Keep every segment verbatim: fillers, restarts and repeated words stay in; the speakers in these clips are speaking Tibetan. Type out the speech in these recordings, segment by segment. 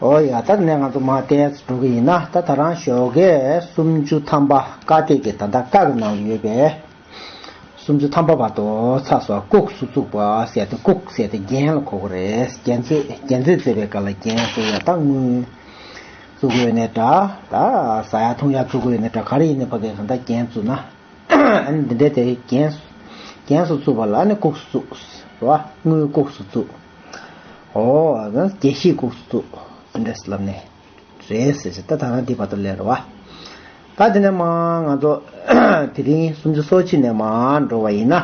ཨོ་ཡ། ད་ནས་ང་ཚོ་མ་བལྟས་འགྲོ་གི་ཡིན་ན། ད་ད་རང་ཞོགས་ཀས་སུམ་ཅུ་ཐམ་པ་ཀ་སྟེ་གི་ད་ལྟ་ཀ་གི་ནང་ཡོད་པའི་སུམ་ཅུ་ཐམ་པ་བར་དུ་ཚར་སོང་། ལྐུགས་སུ་བཙུགས་པ་ཟེར་ཏེ། ལྐུགས་ཟེར་ཏེ་རྒྱན་ལ་གོ་གི་རེད། རྒྱན་རྩེད་རྒྱན་རྩེད་རྩེ་བའི་སྐབས་ལ་རྒྱན་ཟེར་ཡ། ད་དངུལ་བཙུགས་ཡོད་ནའི་འདྲ། ད་ཟ་ཡ་འཐུང་ཡ་བཙུགས་ཡོད་ནའི་འདྲ། ག་རེ་ཡིན་ནའི་ཕ་གིར་ད་ལྟ་རྒྱན་བཙུགས་ན། ཨ་ནི་འདི་འདྲའི་དེ་རྒྱན་རྒྱན་སུ་བཙུགས་པ་ལ་ཨ་ནི་ལྐུགས་སུ་བཙུགས་རེད་བ། དངུལ་ལྐུགས་སུ་བཙུགས། ཨོ་ཨ་ནི་རྒྱན་ཤེལ་ལྐུགས་སུ་བཙུགས། འདི་འདྲས་ལབ་ནས་རེད་ཟེར་ཞིག་ད་ད་ནང་འདི་བར་དུ་ལས་རེད་བ། ད་དེ་ནས་མ་ང་ཚོ་དེ་རིང་སུམ་ཅུ་སོ་གཅིག་ནས་མ་འགྲོ་བ་ཡིན་ན།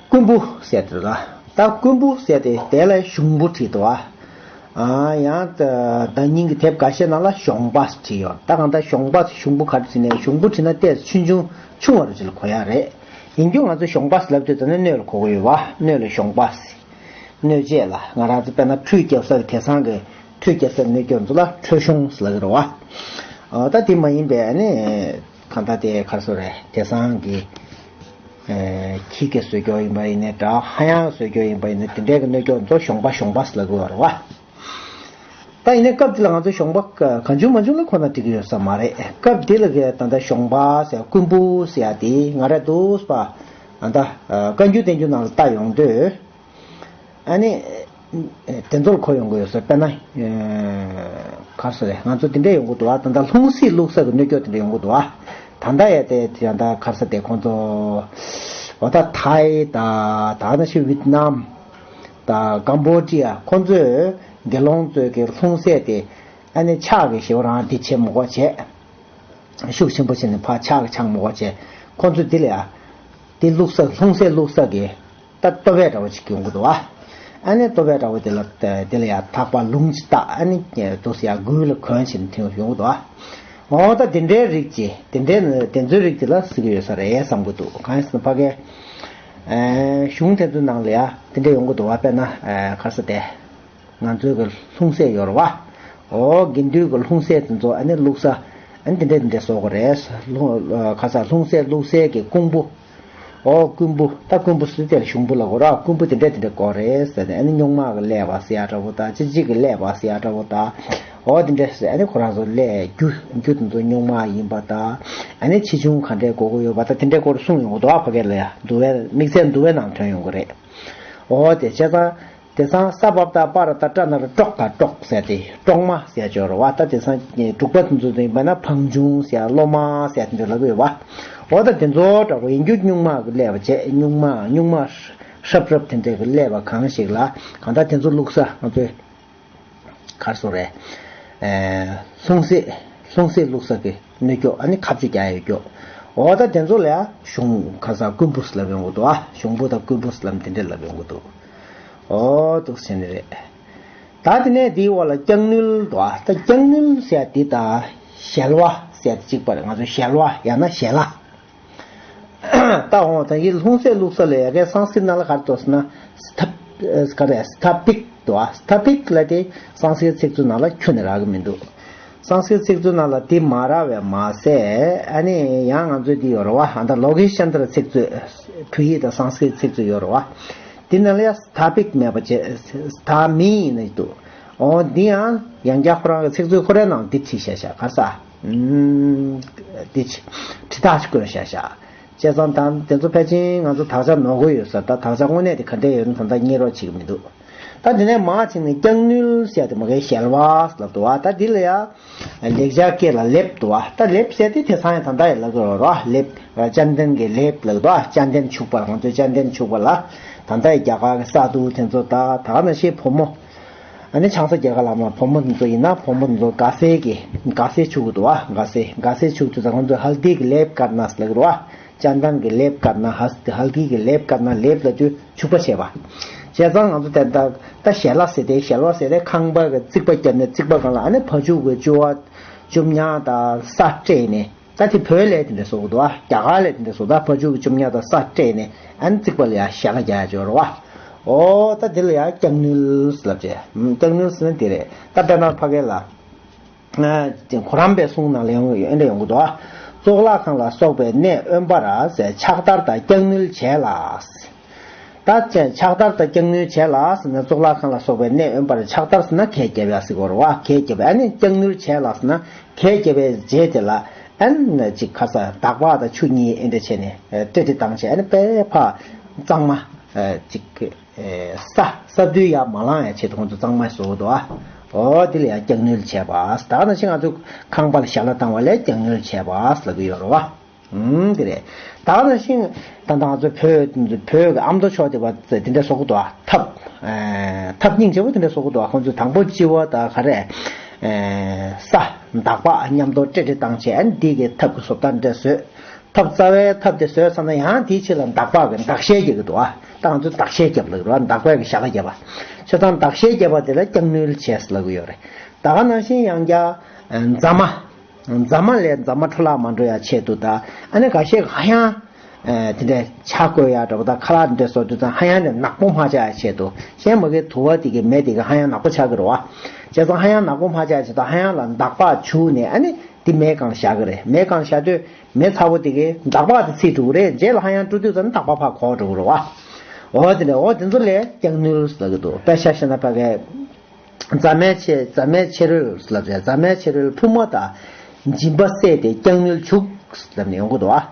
རྐུན་པོ་ཟེར་དེ་ལ། ད་རྐུན་པོ་ཟེར་དེ་དེ་ལ་གཞུང་པོ་བྲིས་འདུག་ཨ། ཨ་ཡང་ད་ད་སྙིང་གི་དེབ་འགའ་ཤས་ནང་ལ་གཞོང་པ་བྲིས་ཡོད། ད་གང་ལྟར་གཞོང་པ་གཞུང་པོ་ག་རེ་བྲིས་ནས། གཞུང་པོ་བྲིས་ན་ཏོག་ཙམ་ཆུང་ཆུང་ཆུང་བ་རུ་ཅིག་ལ་གོ་ཡ་རེད། ཡིན་རྒྱུ་ང་ཚོ་གཞོང་པ་ཟེར་ལབ་དུས་ད་ནི་སྣོད་ལ་གོ་གི་ཡོད་བ། སྣོད་ལ་གཞོང་པ་ཟེར། སྣོད་ཆས་ལ་ང་རང་ཚོ་དཔེར་ན་ཁྲུས་རྒྱབ་ས་གི་དེང་སང་གི་ཁྲུས་རྒྱབ་ས་གི་སྣོད་སྐྱོར་ཚོ་ལ་ཁྲུས་གཞོང་ཟེར་ལབ་ཀྱི་རེད་བ། ཨ་ད་དེ་མ་ཡིན་པའི་ཨ་ནི་གང་ལྟར་དེ་ག་རེ་ཟེར་རེད། དེང་སང་གི་ཨེ་ཁྱི་གི་བཟོ་སྐྱོར་ཡིན་པ་ཡིན་ནའི་འདྲ། ཧ་ཡང་བཟོ་སྐྱོར་ཡིན་པ་ཡིན་ནའི་དེ་འདྲའི་གི་སྣོད་སྐྱོར་ཚོ་གཞོང་པ་གཞོང་པ་ཟེར་ལབ་ཀྱི་ཡོད་རེད་བ། ད་ཡིན་ནའི་སྐབས་དེ་ལ་ང་ཚོ་གཞོང་པ་གང་བྱུང་མང་བྱུང་ལ་གོ་ན་འགྲིག་གི་ཡོད་ས་མ་རེད། སྐབས་དེ་ལ་གི་ད་ལྟ་གཞོང་པ་ཟེར་རྐུན་པོ་ཟེར་ཡ་དེ་ང་རང་ཚོ་ད་ལྟ་བཀའ་འགྱུར་བསྟན་འགྱུར་ནང་ལ་ལྟ་ཡོང་དུས། ཨ་ནི་དེ་ཚོར་གོ་ཡོང་གི་ཡོད་ས། དཔེར་ན་ག་རེ་ཟེར་རེད། ང་ཚོ་དེ་འདྲ་ཡོང་གི་འདུག་བ། ད་ལྟ་ལྷུང་བཟེད་བླུགས་ས་གི་སྣོད་སྐྱོར་དེ་འདྲ་ཡོང་གི་འདུག་བ། ད་ལྟ་ཡ་དེ་ད་ལྟ་ག་རེ་ཟེར་དེ་ཁོང་ཚོ་འོ་ད་ཐའི་དང་ད་ནང་བཞིན་ཝི་ཏི་ནམ་དང་ཀམ་བོ་ཌི་ཡ་ཁོང་ཚོས་དགེ་སློང་ཚོས་གི་ལྷུང་བཟེད་དེ་ཨ་ནི་ཕྱག་གི་ཞེ་པོ་རང་འདི་བྱེད་མི་དགོས་བྱས། ཤུགས་ཆེན་པོ་བྱས་ནས་ཕར་ཕྱག་གི་ཕྱག་མི་དགོས་བྱས། ཁོང་ཚོས་འདི་ལ་ཡ་དེ་བླུགས་ས་ལྷུང་བཟེད་བླུགས་ས་གི་ད་ལྟོ་བས་འདྲ་བོ་ཅིག་ཡོང་གི་འདུག་བ། ཨ་ནི་ལྟོ་བས་འདྲ་བོ་དེ་ལ་དེ་ལ་ཡ་ཐག་པ་ལུང་ཅིག་བཏགས། ཨ་ནི་དུ་ཡ་མགུལ་ལ་གོན་བྱས་ནས་ཐོན་ཡོང་གི་འདུག་བ། འོ་ད་དེ་འདྲའི་རིགས་ཀྱི་དེ་འདྲའི་དེ་ཚོའི་རིགས་དེ་ལ་ཟེར་གི་ཡོད་ས་རེད་བསམ་གི་འདུག་གང་ཡིན་ཟེར་ན་ཕ་གིའི་གཞུང་དེ་ཚོའི་ནང་ལ་ཡ་དེ་འདྲ་ཡོང་གི་འདུག་བ། དཔེར་ན་ག་རེ་ཟེར་དེ། ང་ཚོའི་གི་ལྷུང་བཟེད་ཡོད་རེད་བ། འོ་དགེ་འདུན་གི་ལྷུང་བཟེད་དེ་ཚོ་ཨ་ནི་བླུགས་ས་ཨ་ནི་དེ་འདྲ་དེ་འདྲ་བཟོ་གི་རེད། ལྷུང་ཁ་ས་ལྷུང་བཟེད་བླུགས་སའི་གི་རྐུན་པོ། འོ་རྐུན་པོ། ད་རྐུན་པོ་ཟེར་དེ་ལ་གཞུང་པོ་ལབ་དགོས་རེད་བ། རྐུན་པོ་དེ་འདྲ་དེ་འདྲ་དགོས་རེད་ཟེར་ནས། ཨ་ནི་སྨྱུག་མ་གི་ཀླད་པ་ཟེར་ཡ་འདྲ་བོ་དང་། ཅི་ཅི་གི་ཀླད་པ་ཟེར་ཡ་འདྲ་བོ་དང་། འོ་དེ་འདྲ་ཟེར། ཨ་ནི་ཁོ་རང་ཚོ་ཀླད་རྒྱུ་རྒྱུ་དེ་ཚོ་སྨྱུག་མ་ཡིན་པ་དང་། ཨ་ནི་ཆེ་ཆུང་ག་འདྲའི་དགོས་ཀྱི་ཡོད་པ་དང་། དེ་འདྲའི་སྐོར་གསུངས་ཡོང་གི་འདུག་བ། ཕ་གི་ལ་ཡ་འདུལ་བའི་དམིགས་བསལ་འདུལ་བའི་ནང་ཐོན་ཡོང་གི་རེད། འོ་དེ་བྱས་ཙང་། དེང་སང་ས་བབ་ད་པ་ར་ད་ཏྲ་ན་རོ་ཀྲོག་དང་ཀྲོག་ཟེར་ཏེ་ཀྲོག་མ་ཟེར་ཅོག་རེད་བ། ད་དེང་སང་འབྲུག་པ་དེ་ཚོ་དེ་ཡིན་པ་ན་བང་ཆུང་ཟེར་ལོ་མ་ཟེར་དེ་འདྲ་ལབ་ཡོད་བ། འོ་ད་དེ་ཚོ་འདྲ་བོ་ཡིན་རྒྱུ་སྨྱུག་མ་གི་ཀླད་པ་བྱས། སྨྱུག་མ་སྨྱུག་མ་ཧྲབ་ཧྲབ་དེ་འདྲ་གི་ཀླད་པ་གང་ཞིག་ལ་གང་ལྟར་དེ་ཚོ་བླུགས་ས་ང་ཚོས་ག་རེ་ཟེར་རེད། ལྷུང་བཟེད་ལྷུང་བཟེད་བླུགས་ས་གི་སྣོད་སྐྱོག་ཨ་ནི་ཁ་གཅོད་རྒྱག་ཡ་སྐྱོག་འོ་ད་དེ་ཚོ་ལ་ཡ་གཞུང་ཁ་ས་རྐུན་པོ་ཟེར་ལབ་ཡོང་གི་འདུག་ཨ། གཞུང་པོ་དང་རྐུན་པོ་ཟེར་ལབ་དེ་འདྲ་ལབ་ཡོང་གི་འདུག་འོ་འདུག་ཟེར་ནི་རེད། ད་དེ་ནས་དེའི་འོག་ལ་སྐྱག་དངུལ་འདུག་ཨ། ད་སྐྱག་དངུལ་ཟེར་དེ་དང་ཞལ་བ་ཟེར་དེ་གཅིག་པ་རེད། ང་ཚོ་ཞལ་བ་ཡང་ན་ཞལ་ལ། ད་འོ་ད་ཡི་ལྷུང་བཟེད་བླུགས་ས་ལ་ཡ་གའི་སང་སྐྲ་ནང་ལ་ག་རེ་འདུག་ཟེར་ན་སི་ཐ་ག་རེ་སི་ཐ་པིག་འདུག་ཨ། སི་ཐ་པིག་ལ་དེ་སང་སྐྲ་ཚིག་མཛོད་ནང་ལ་ཁྱོན་ནས་རག་གི་མི་འདུག་སང་སྐྲ་ཚིག་མཛོད་ནང་ལ་དེ་མ་རག་པས་མ་ཟད། ཨ་ནི་ཡང་ང་ཚོའི་འདི་ཡོད་རེད་བ། ཨ་ད་ལོ་ཀེ་ཤཱནྟ་ར་ཚིག་མཛོད། བོད་ཡིག་དང་སང་སྐྲ་ཚིག་མཛོད་ཡོད་རེད་བ། དེ་ནང་ལ་ཡང་སི་ཐ་པིག་མེད་པ་བྱས། སི་ཐ་མི་ཡིན་ནི་འདུག་འོ་འདི་ཡང་ཡང་བསྐྱར་ཁོ་རང་གི་ཚིག་མཛོད་ཁོ་རའི་ནང་འདི་བྲིས་བཞག་བཞག་ག་ས། འདི་བྲིས་རྟགས་ཅིག་བཀོད་བཞག་བཞག་བྱས་ཙང་ད་དེ་ཚོ་ཕལ་ཆེར་ང་ཚོ་དག་ཆ་ནོར་གི་ཡོད་ས། ད་དག་ཆ་དངོས་གནས་དེ་ག་འདྲས་ཡོད་ན་ད་ལྟ་རྙེད་རོགས་བྱེད་ཀྱི་མི་འདུག་ད་དེ་ནས་མར་ཕྱིན་ནས་སྐྱག་དངུལ་ཟེར་དེ་མ་གའི་ཞལ་བ་ལབ་འདུག་བ། ད་འདི་ལ་ཡ་ལེགས་སྦྱར་སྐད་ལ་ལེབ་འདུག་བ། ད་ལེབ་ཟེར་དེ་དེང་སང་ཡང་ད་ལྟ་ཡང་ལབ་ཀྱི་ཡོད་རེད་བ། ལེབ། ཙན་དན་གྱི་ལེབ་ལབ་འདུག་བ། ཙན་དན་བྱུག་པ། ང་ཚོས་ཙན་དན་བྱུག་པ་ལ་ད་ལྟ་ཡི་རྒྱ་གར་གྱི་ས་རྡུལ་དེ་ཚོ་ད་ད་ག་ནང་བཞིན་བུ་མོ། ཨ་ནི་ཆང་ས་རྒྱལ་ཁབ་ལ་མ་བུ་མོ་དེ་ཚོ་ཡིན་ན་བུ་མོ་དེ་ཚོ་དགའ་སེ་གི་དགའ་སེ་བྱུག་གི་འདུག་བ། དགའ་སེ་དགའ་སེ་བྱུག་དུས་ད་ང་ཚོས་ཧལ་དི་གི་ལེབ་ཀར་ན་ལབ་ཀྱི་རེད་བ། ཙན་དན་གྱི་ལེབ་ཀར་ན། ཧལ་ཧལ་དི་གི་ལེབ་ཀར་ན། ལེབ་ལབ་དུས་བྱུག་པ་བྱས་པ། བྱས་ཙང་ང་ཚོ་དེ་ད་ད་ཞལ་ལ་ཟེར་དེ་ཞལ་བ་ཟེར་དེ་ཁང་པ་གི་རྩིག་པ་བརྒྱབ་ནས་རྩིག་པ་སྒང་ལ་ཨ་ནི་བ་ཕྱུགས་གི་ཅོ་བ་ཅོ་ཉག་དང་ས་སྤྲད་ནས། ད་དེ་བོད་ལས་དེ་འདྲ་བཟོ་གི་འདུག་ཨ། རྒྱ་གར་ལས་དེ་འདྲ་བཟོ། ད་བ་ཕྱུགས་ཀྱི་ཅོ་ཉག་དང་ས་སྤྲད་ནས་ཨ་ནི་རྩིག་པ་ལ་ཡ་ཞལ་ལ་རྒྱག་ཡ་ཅིག་ཡོད་རེད་བ། ཨོ་ད་དེ་ལ་ཡ་སྐྱག་དངུལ་ལབ་བྱས། སྐྱག་དངུལ་ཟེར་ན་དེ་རེད། ད་དཔེར་ན་ཕ་གི་ལ་ཨ་གོ་རམས་པའི་གསུང་ནང་ལ་ཡང་ཨེ་འདྲ་ཡོང་གི་འདུག་ཨ། གཙུག་ལག་ཁང་ལ་སོགས་པའི་གནས་དབེན་པར་ཟེར། ཕྱག་དར་དང་སྐྱག་དངུལ་བྱས་ལ། ད་ཕྱག་དར་དང་སྐྱག་རྔུལ་བྱས་ལ་ཟེར་ན། གཙུག་ལག་ཁང་ལ་སོགས་པའི་གནས་དབེན་པར་ཕྱག་དར་ཟེར་ན་གད་རྒྱབ་ཡ་ཟེར་གོ་རེད་བ། གད་རྒྱབ་པ། ཨ་ནི་སྐྱག་རྔུལ་བྱས་ལ་ཟེར་ན་གད་རྒྱབ་པའི་རྗེས་དེ་ལ་ཨ་ནི་ཅིག་ཁ་ས་འདག་པ་དང་ཆུ་གཉིས་ཨེ་འདྲ་བྱས་ནས་ཏྲེ་ཏྲེ་བཏང་བྱས། ཨ་ནི་དཔེ་ཕར་གཙང་མ་ཅིག་ས་ས་རྡུལ་ཡར་མ་ལངས་ཡ་ཆེད་དུ་ཁོང་ཚོ་གཙང་མ་བཟོ་གི་འདུག་ཨ། འོ་དེ་ལ་ཡང་སྐྱག་རྔུལ་བྱས་པ། ད་ག་ནང་བཞིན་ང་ཚོ་ཁང་པ་ལ་ཞལ་ལག་བཏང་བ་ལ་སྐྱག་རྔུལ་བྱས་པ་ལབ་ཀྱི་ཡོད་རེད་བ། ཨུམ། དེ་རེད། ད་ག་ནང་བཞིན་ད་ལྟ་ང་ཚོ་བོད་བོད་ཀྱི་ཨ་མདོ་ཕྱོགས་དེ་བ་དེ་འདྲ་བཟོ་གི་འདུག་ཨ། ཐབ་ཨེ་ཐབ་སྙིང་རྗེ་པོ་དེ་འདྲ་བཟོ་གི་འདུག་ཨ། ཁོང་ཚོས་དང་པོ་ལྕི་བ་དང་ག་རེ་ཨེ་ས་འདག་པ་མཉམ་དུ་ཏྲེ་ཏྲེ་བཏང་བྱས། ཨ་ནི་འདི་གི་ཐབ་ཀྱི་བཟོ་ལྟ་འདྲ་བཟོས། ཐབ་རྩ་བའི་ཐབ་དེ་བཟོས་ཚར་ན་ཡང་དེའི་ཕྱི་ལ་འདག་པ་གི་འདག་ཤེལ་རྒྱག་གི་འདུག་ཨ། ད་ང་ཚོས་འདག་ཤེལ་རྒྱབ་ལབ་ཀྱི་རེད་བ། འདག་པའི་གི་ཞལ་ལག་བརྒྱབ་པ། བྱས་ཙང་འདག་ཤེལ་རྒྱབ་པ་དེ་ལ་སྐྱག་རྔུལ་བྱས་ལབ་ཀྱི་ཡོད་རེད། ད་ག་ནང་བཞིན་ཡང་བསྐྱར་ཨེ་རྫ་མ། རྫ་མ་ལས་རྫ་མ་འཕྲོ་བརླག་མ་འགྲོ་ཡ་ཆེད་དུ། ད་ཨ་ནི་འགའ་ཤས་ཧ་ཡང་ཨེ་དེ་འདྲའི་ཆ་བགོས་ཡ་འདྲ་པོ་དང་ཁ་ལག་འདྲ་བཟོ་དུས་ཙང་ཧ་ཡང་ནས་ནག་པོ་མ་ཆགས་ཡ་ཆེད་དུ། གཞན་མ་གི་དུ་བ་དེ་གི་མེ་དེ་གི་ཧ་ཡང་ནག་པོ་ཆགས་ཀྱི་རེད་བ། བྱས་ཙང་ཧ་ཡང་ནག་པོ་མ་ཆགས་ཡ་ཆེད་དུ་ཧ་ཡང་ལ་འདག་པ་བྱུགས་ནས། ཨ་ནི་དེ་མེ་གང་བཞག་གི་རེད། མེ་གང་བཞག་དུས་མེ་ཚ་པོ་དེ་གི་འདག་པ་དེ་ཚིག་འགྲོ་གི་རེད། རྗེས་ལ་ཧ་ཡང་དཀྲུག་དུས་ཙང་འདག་པ་ཕར་གོག་འགྲོ་གི་རེད་བ། འོ་དེ་འདྲ། འོ་དེ་ཚོ་ལ་སྐྱག་རྔུལ་ལབ་ཀྱི་འདུག། དཔེ་ཆ་བཞག་ན་ཕ་གི་རྫ་མའི་ཕྱེ་རྫ་མའི་ཕྱེ་རོལ་ལབ་ཟེར། རྫ་མའི་ཕྱེ་རོལ་ཕུབ་མ་དང་འཇིམ་པ་བསྲེས་ཏེ་སྐྱག་རྔུལ་བྱུགས་ལབ་ནས་ཡོང་གི་འདུག་ཨ།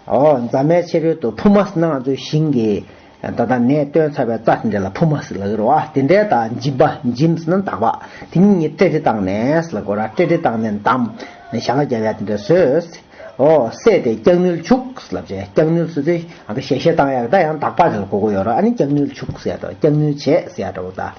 འོ་རྫ་མའི་ཕྱེ་རོལ་དུ་ཕུབ་མ་ཟེར་ན་ང་ཚོའི་ཞིང་གི་ད་ལྟ་ནས་བཏོན་ཚར་བའི་རྩྭ་དེ་འདྲ་ལ་ཕུབ་མ་ཟེར་ལབ་ཀྱི་རེད་བ། དེ་འདྲའི་དང་འཇིམ་པ། འཇིམ་ཟེར་ན་འདག་པ། དེ་གཉིས་གཉིས་ཏྲེ་ཏྲེ་བཏང་ནས་ཟེར་ལབ་དགོས་ར། ཏྲེ་ཏྲེ་བཏང་ནས་བསྡམས་ནས་ཞལ་ལག་བརྒྱབ་ཡ་དེ་འདྲ་བཟོས། འོ་བསྲེས་ཏེ་སྐྱག་རྔུལ་བྱུགས་ལབ་བྱས། སྐྱག་རྔུལ་ཟེར་དུས་ཨ་ད་ཞལ་ཞལ་བཏང་ཡག་ད་ཡང་འདག་པ་དེ་ལ་གོ་དགོས་ཡོད་རེད། ཨ་ནི་སྐྱག་རྔུལ་བྱུགས་ཟེར་ཡ་དང་སྐྱག་རྔུལ་བྱས་ཟེར་ཡ་འདྲ་བོ་ད།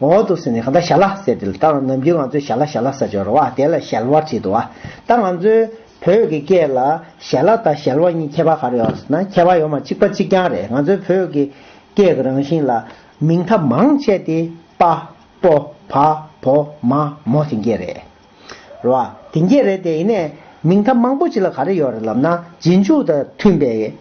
འོ་འདུག་ཟེར་ནས་གང་ལྟར་ཞལ་ལག་ཟེར་དེ་ལ། ད་ནམ་རྒྱུན་ང་ཚོས་ཞལ་ལག་ཞལ་ལག་ཟེར་ཆོག་རེད་བ། དེ་ལ་ཞལ་བ་བྲིས་འདུག་བ། ད་ང་ཚོའི་བོད་ཀྱི་སྐད་ལ་ཞལ་ལག་དང་ཞལ་བ་གཉིས་ཁྱད་པར་ག་རེ་ཡོད་ཟེར་ན། ཁྱད་པར་ཡོད་མ། གཅིག་པ་གཅིག་རྐྱང་རེད། ང་ཚོའི་བོད་ཀྱི་སྐད་ཀྱི་རང་བཞིན་ལ་མིང་མཐའ་མང་ཆེ་དེ་པ། པོ། བ། བོ། མ། མོ་དེ་འགས་རེད། རེད་བ། དེ་འགས་རེད་དེ། ཡིན་ནའི་མིང་མཐའ་མང་པོ་ཅིག་ལ་ག་རེ་ཡོད་རེད་ལབ་ན། རྗེས་འཇུག་དང་མཐུན་པའི་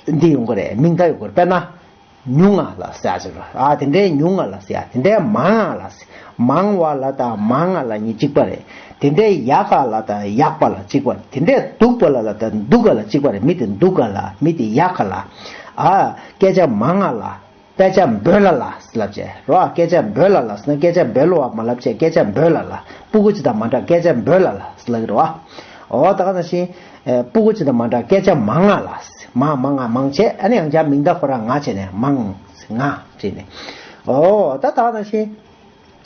འདི་ཡོང་གི་རེད། མིང་མཐའ་ཡོང་གི་རེད། དཔེར་ན། ཉུང་ང་ལ་ཟེར་ཡ་ཅིག་རེད། ཨ་དེ་འདྲའི་ཉུང་ང་ལ་ཟེར་ཡ། དེ་འདྲའི་མང་ང་ལ་ཟེར། མང་བ་ལ་དང་མང་ང་ལ་གཉིས་གཅིག་པ་རེད། དེ་འདྲའི་ཡག་ག་ལ་དང་ཡག་པ་ལ་གཅིག་པ་རེད། དེ་འདྲའི་སྡུག་པ་ལ་ལ་དང་སྡུག་ག་ལ་གཅིག་པ་རེད། མི་དེ་སྡུག་ག་ལ། མི་དེ་ཡག་ག་ལ། ཨ་སྐད་ཆ་མང་ང་ལ། སྐད་ཆ་འབོལ་ལ་ལ་ལབ་བྱས་རོ། སྐད་ཆ་འབོལ་ལ་ལ་ཟེར་ན། སྐད་ཆ་འབོལ་བ་མ་ལབ་བྱས། སྐད་ཆ་འབོལ་ལ་ལ། སྤུ་གུ་ཅིག་དང་མ་འདྲ། སྐད་ཆ་འབོལ་ལ་ལ་ཟེར་ལབ་ཀྱི་རེད་བ། འོ་ད་ག་ནང་བཞིན་ཨེ་སྤུ་གུ་ཅིག་དང་མ་འདྲ། སྐད་ཆ་མང་ང་ལ་ཟེར། མ་མ་ང་མང་བྱས། ཨ་ནི་ཡང་བསྐྱར་མིང་བརྡ་ཁོ་རང་ང་བྱས་ནས་མང་ང་བྲིས་ནས། འོ་ད་ད་ག་ནང་བཞིན་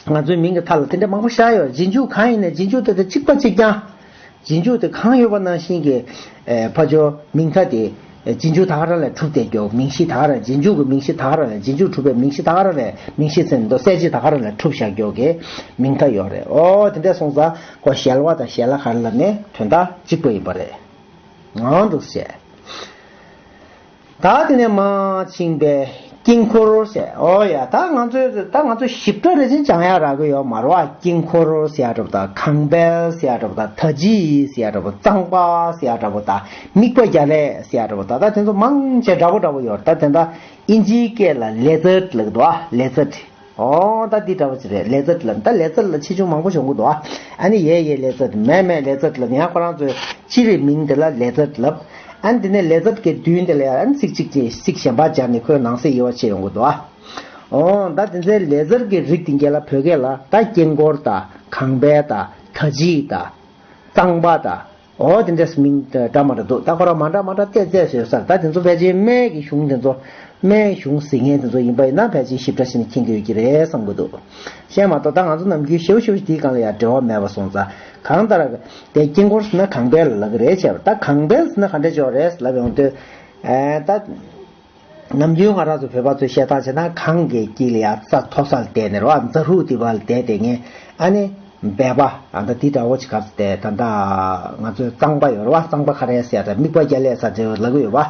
ང་ཚོའི་མིང་གི་མཐའ་ལ་དེ་འདྲ་མང་པོ་བཞག་ཡོད། རྗེས་འཇུག་གང་ཡིན་ནའི་རྗེས་འཇུག་དེ་དང་གཅིག་པ་གཅིག་རྐྱང་། རྗེས་འཇུག་དེ་གང་ཡོད་པ་ནང་བཞིན་གྱི་ཨེ་ཕར་ཕྱོགས་མིང་མཐའ་དེ་རྗེས་འཇུག་ད་ག་རང་ལ་གྲུབ་བསྡད་རྒྱུ། མིང་གཞི་ད་ག་རང་། རྗེས་འཇུག་གི་མིང་གཞི་ད་ག་རང་ལ། རྗེས་འཇུག་གྲུབ་པའི་མིང་གཞི་ད་ག་རང་ལ། མིང་གཞི་ཟེར་ནས་འདུག། གསལ་བྱེད་ད་ག་རང་ལ་གྲུབ་བཞག་རྒྱུ་གི་མིང་མཐའ་ཡོད་རེད། ཨོ་དེ་འདྲ་སོང་ཙང་ཁོ་ཞལ་བ་དང་ཞལ་ལག་ག་རེ་ལབ་ནའི་དོན་དག་གཅིག་པ་ཡིན་པ་རེད། ངང་དུ་བཤད། ད་དེ་ནས་མར་ཕྱིན་པའི་དཀྱིལ་འཁོར་ཟེར། ཨོ་ཡ། ད་ང་ཚོས་ད་ང་ཚོ་ཞིབ་ཕྲ་རེ་ཅིག་སྦྱང་ཡ་རག་གི་ཡོད་མ་རེད་བ། དཀྱིལ་འཁོར་ཟེར་ཡ་འདྲ་པོ་དང་། ཁང་པའི་ཟེར་ཡ་འདྲ་པོ་དང་། ད་ཅི་ཟེར་ཡ་འདྲ་པོ། གཙང་པ་ཟེར་ཡ་འདྲ་པོ་དང་། དམིགས་པ་རྒྱག་ལེ་ཟེར་ཡ་འདྲ་པོ་དང་། ད་དེ་ཚོ་མང་ཆེ་འདྲ་པོ་འདྲ་པོ་ཡོད་རེད། ད་དེ་འདྲ་ཨིན་ཇིའི་སྐད་ལ་ལེ་ཛར་ལབ་ཀྱི་འདུག་ཨ། ལེ་ཛར། ཨོ་ད་འདི་འདྲ་བོ་ཅིག་རེད། ལེ་ཛར་ལབ། ད་ལེ་ཛར་ལ་ཆེ་ཆུང་མང་པོ་ཡོང་གི་འདུག་ཨ། ཨ་ནི་ཡེ་ཡེ་ལེ་ཛར། མེ་མེ་ལེ་ཛར་ལབ། ཡང་ཁོ་རང་ཚོའི་སྤྱིར་མིང་དེ་ལ་ལེ་ཛར་ལབ། ཨ་ནི་དེ་ནས་ལེ་ཛར་གྱི་མདུན་དེ་ལ་ཡང་ཚིག་གཅིག་ཅིག་ཚིག་གཞན་པ་སྦྱར་ནས་ཁོའི་ནང་གསེས་དབྱེ་བ་ཕྱེ་ཡོང་གི་འདུག་ཨ། ཨོ་ད་དེ་ཚོའི་ལེ་ཛར་གྱི་རིགས་དེ་གྱད་ལ་བོད་སྐད་ལ་ད་དཀྱིལ་འཁོར་དང་། ཁང་པའི་དང་། ད་ཅི་དང་། གཙང་པ་དང་། ཨོ་དེ་འདྲས་མིང་འདྲ་མ་འདྲ་འདུག། ད་ཁོ་རང་མ་འདྲ་མ་འདྲ་བལྟས་བལྟས་བཟོས་ཚར། ད་དེ་ཚོ་ཕལ་ཆེར་སྨན་གྱི་གཞུང་དེ་ཚོ། སྨན་གཞུང་ཟེར་མཁན་དེ་ཚོ་ཡིན་པ་ཡིན་ན་ཕལ་ཆེར་ཞིབ་ཕྲ་ཞིག་ནས་མཁྱེན་གྱི་ཡོད་ཀྱི་རེད་བསམ་གྱི་འདུག། བཤད་མ་གཏོགས་ད་ང་ཚོ་ནམ་རྒྱུན་ཞེ་པོ་ཞེ་པོ་ཞིག་དེའི་སྒང་ལ་ཡང་འབྲེལ་བ་མེད་པ་སོང་ཙང་། གང་ལྟར་དེ་དཀྱིལ་འཁོར་ཟེར་ན་ཁང་པའི་ལ་ལབ་ཀྱི་རེད་བྱས་པ། ད་ཁང་པའི་ཟེར་ན་ག་འདྲས་ཅིག་རེད་ལབ་ཡོང་དུས། ཨེ་ད། ནམ་རྒྱུན་ང་རང་ཚོ་བོད་པ་ཚོས་བཤད་སྟངས་བྱས་ན། གངས་ཀྱི་དཀྱིལ་ལ་ཡ་ས་མཐོ་ས་ལ་བསྡད་ནས་རོ། ཛ་དྲག་དེ་བ་ལ་བསྡད་དེ་ངས་ཨ་ནི་སྦལ་པ་ཨ་ད་དེ་འདྲ་བོ་ཅིག་ག་ཚོད་བསྡད། ད་ད་ང་ཚོའི་གཙང་པ་ཡོད་རེད་བ། གཙང་པ་ག་རེ་ཟེར་ཡ་ད་དམིགས་པ་རྒྱག་ལེ་ས་དེ་ལབ་ཀྱི་ཡོད་པ།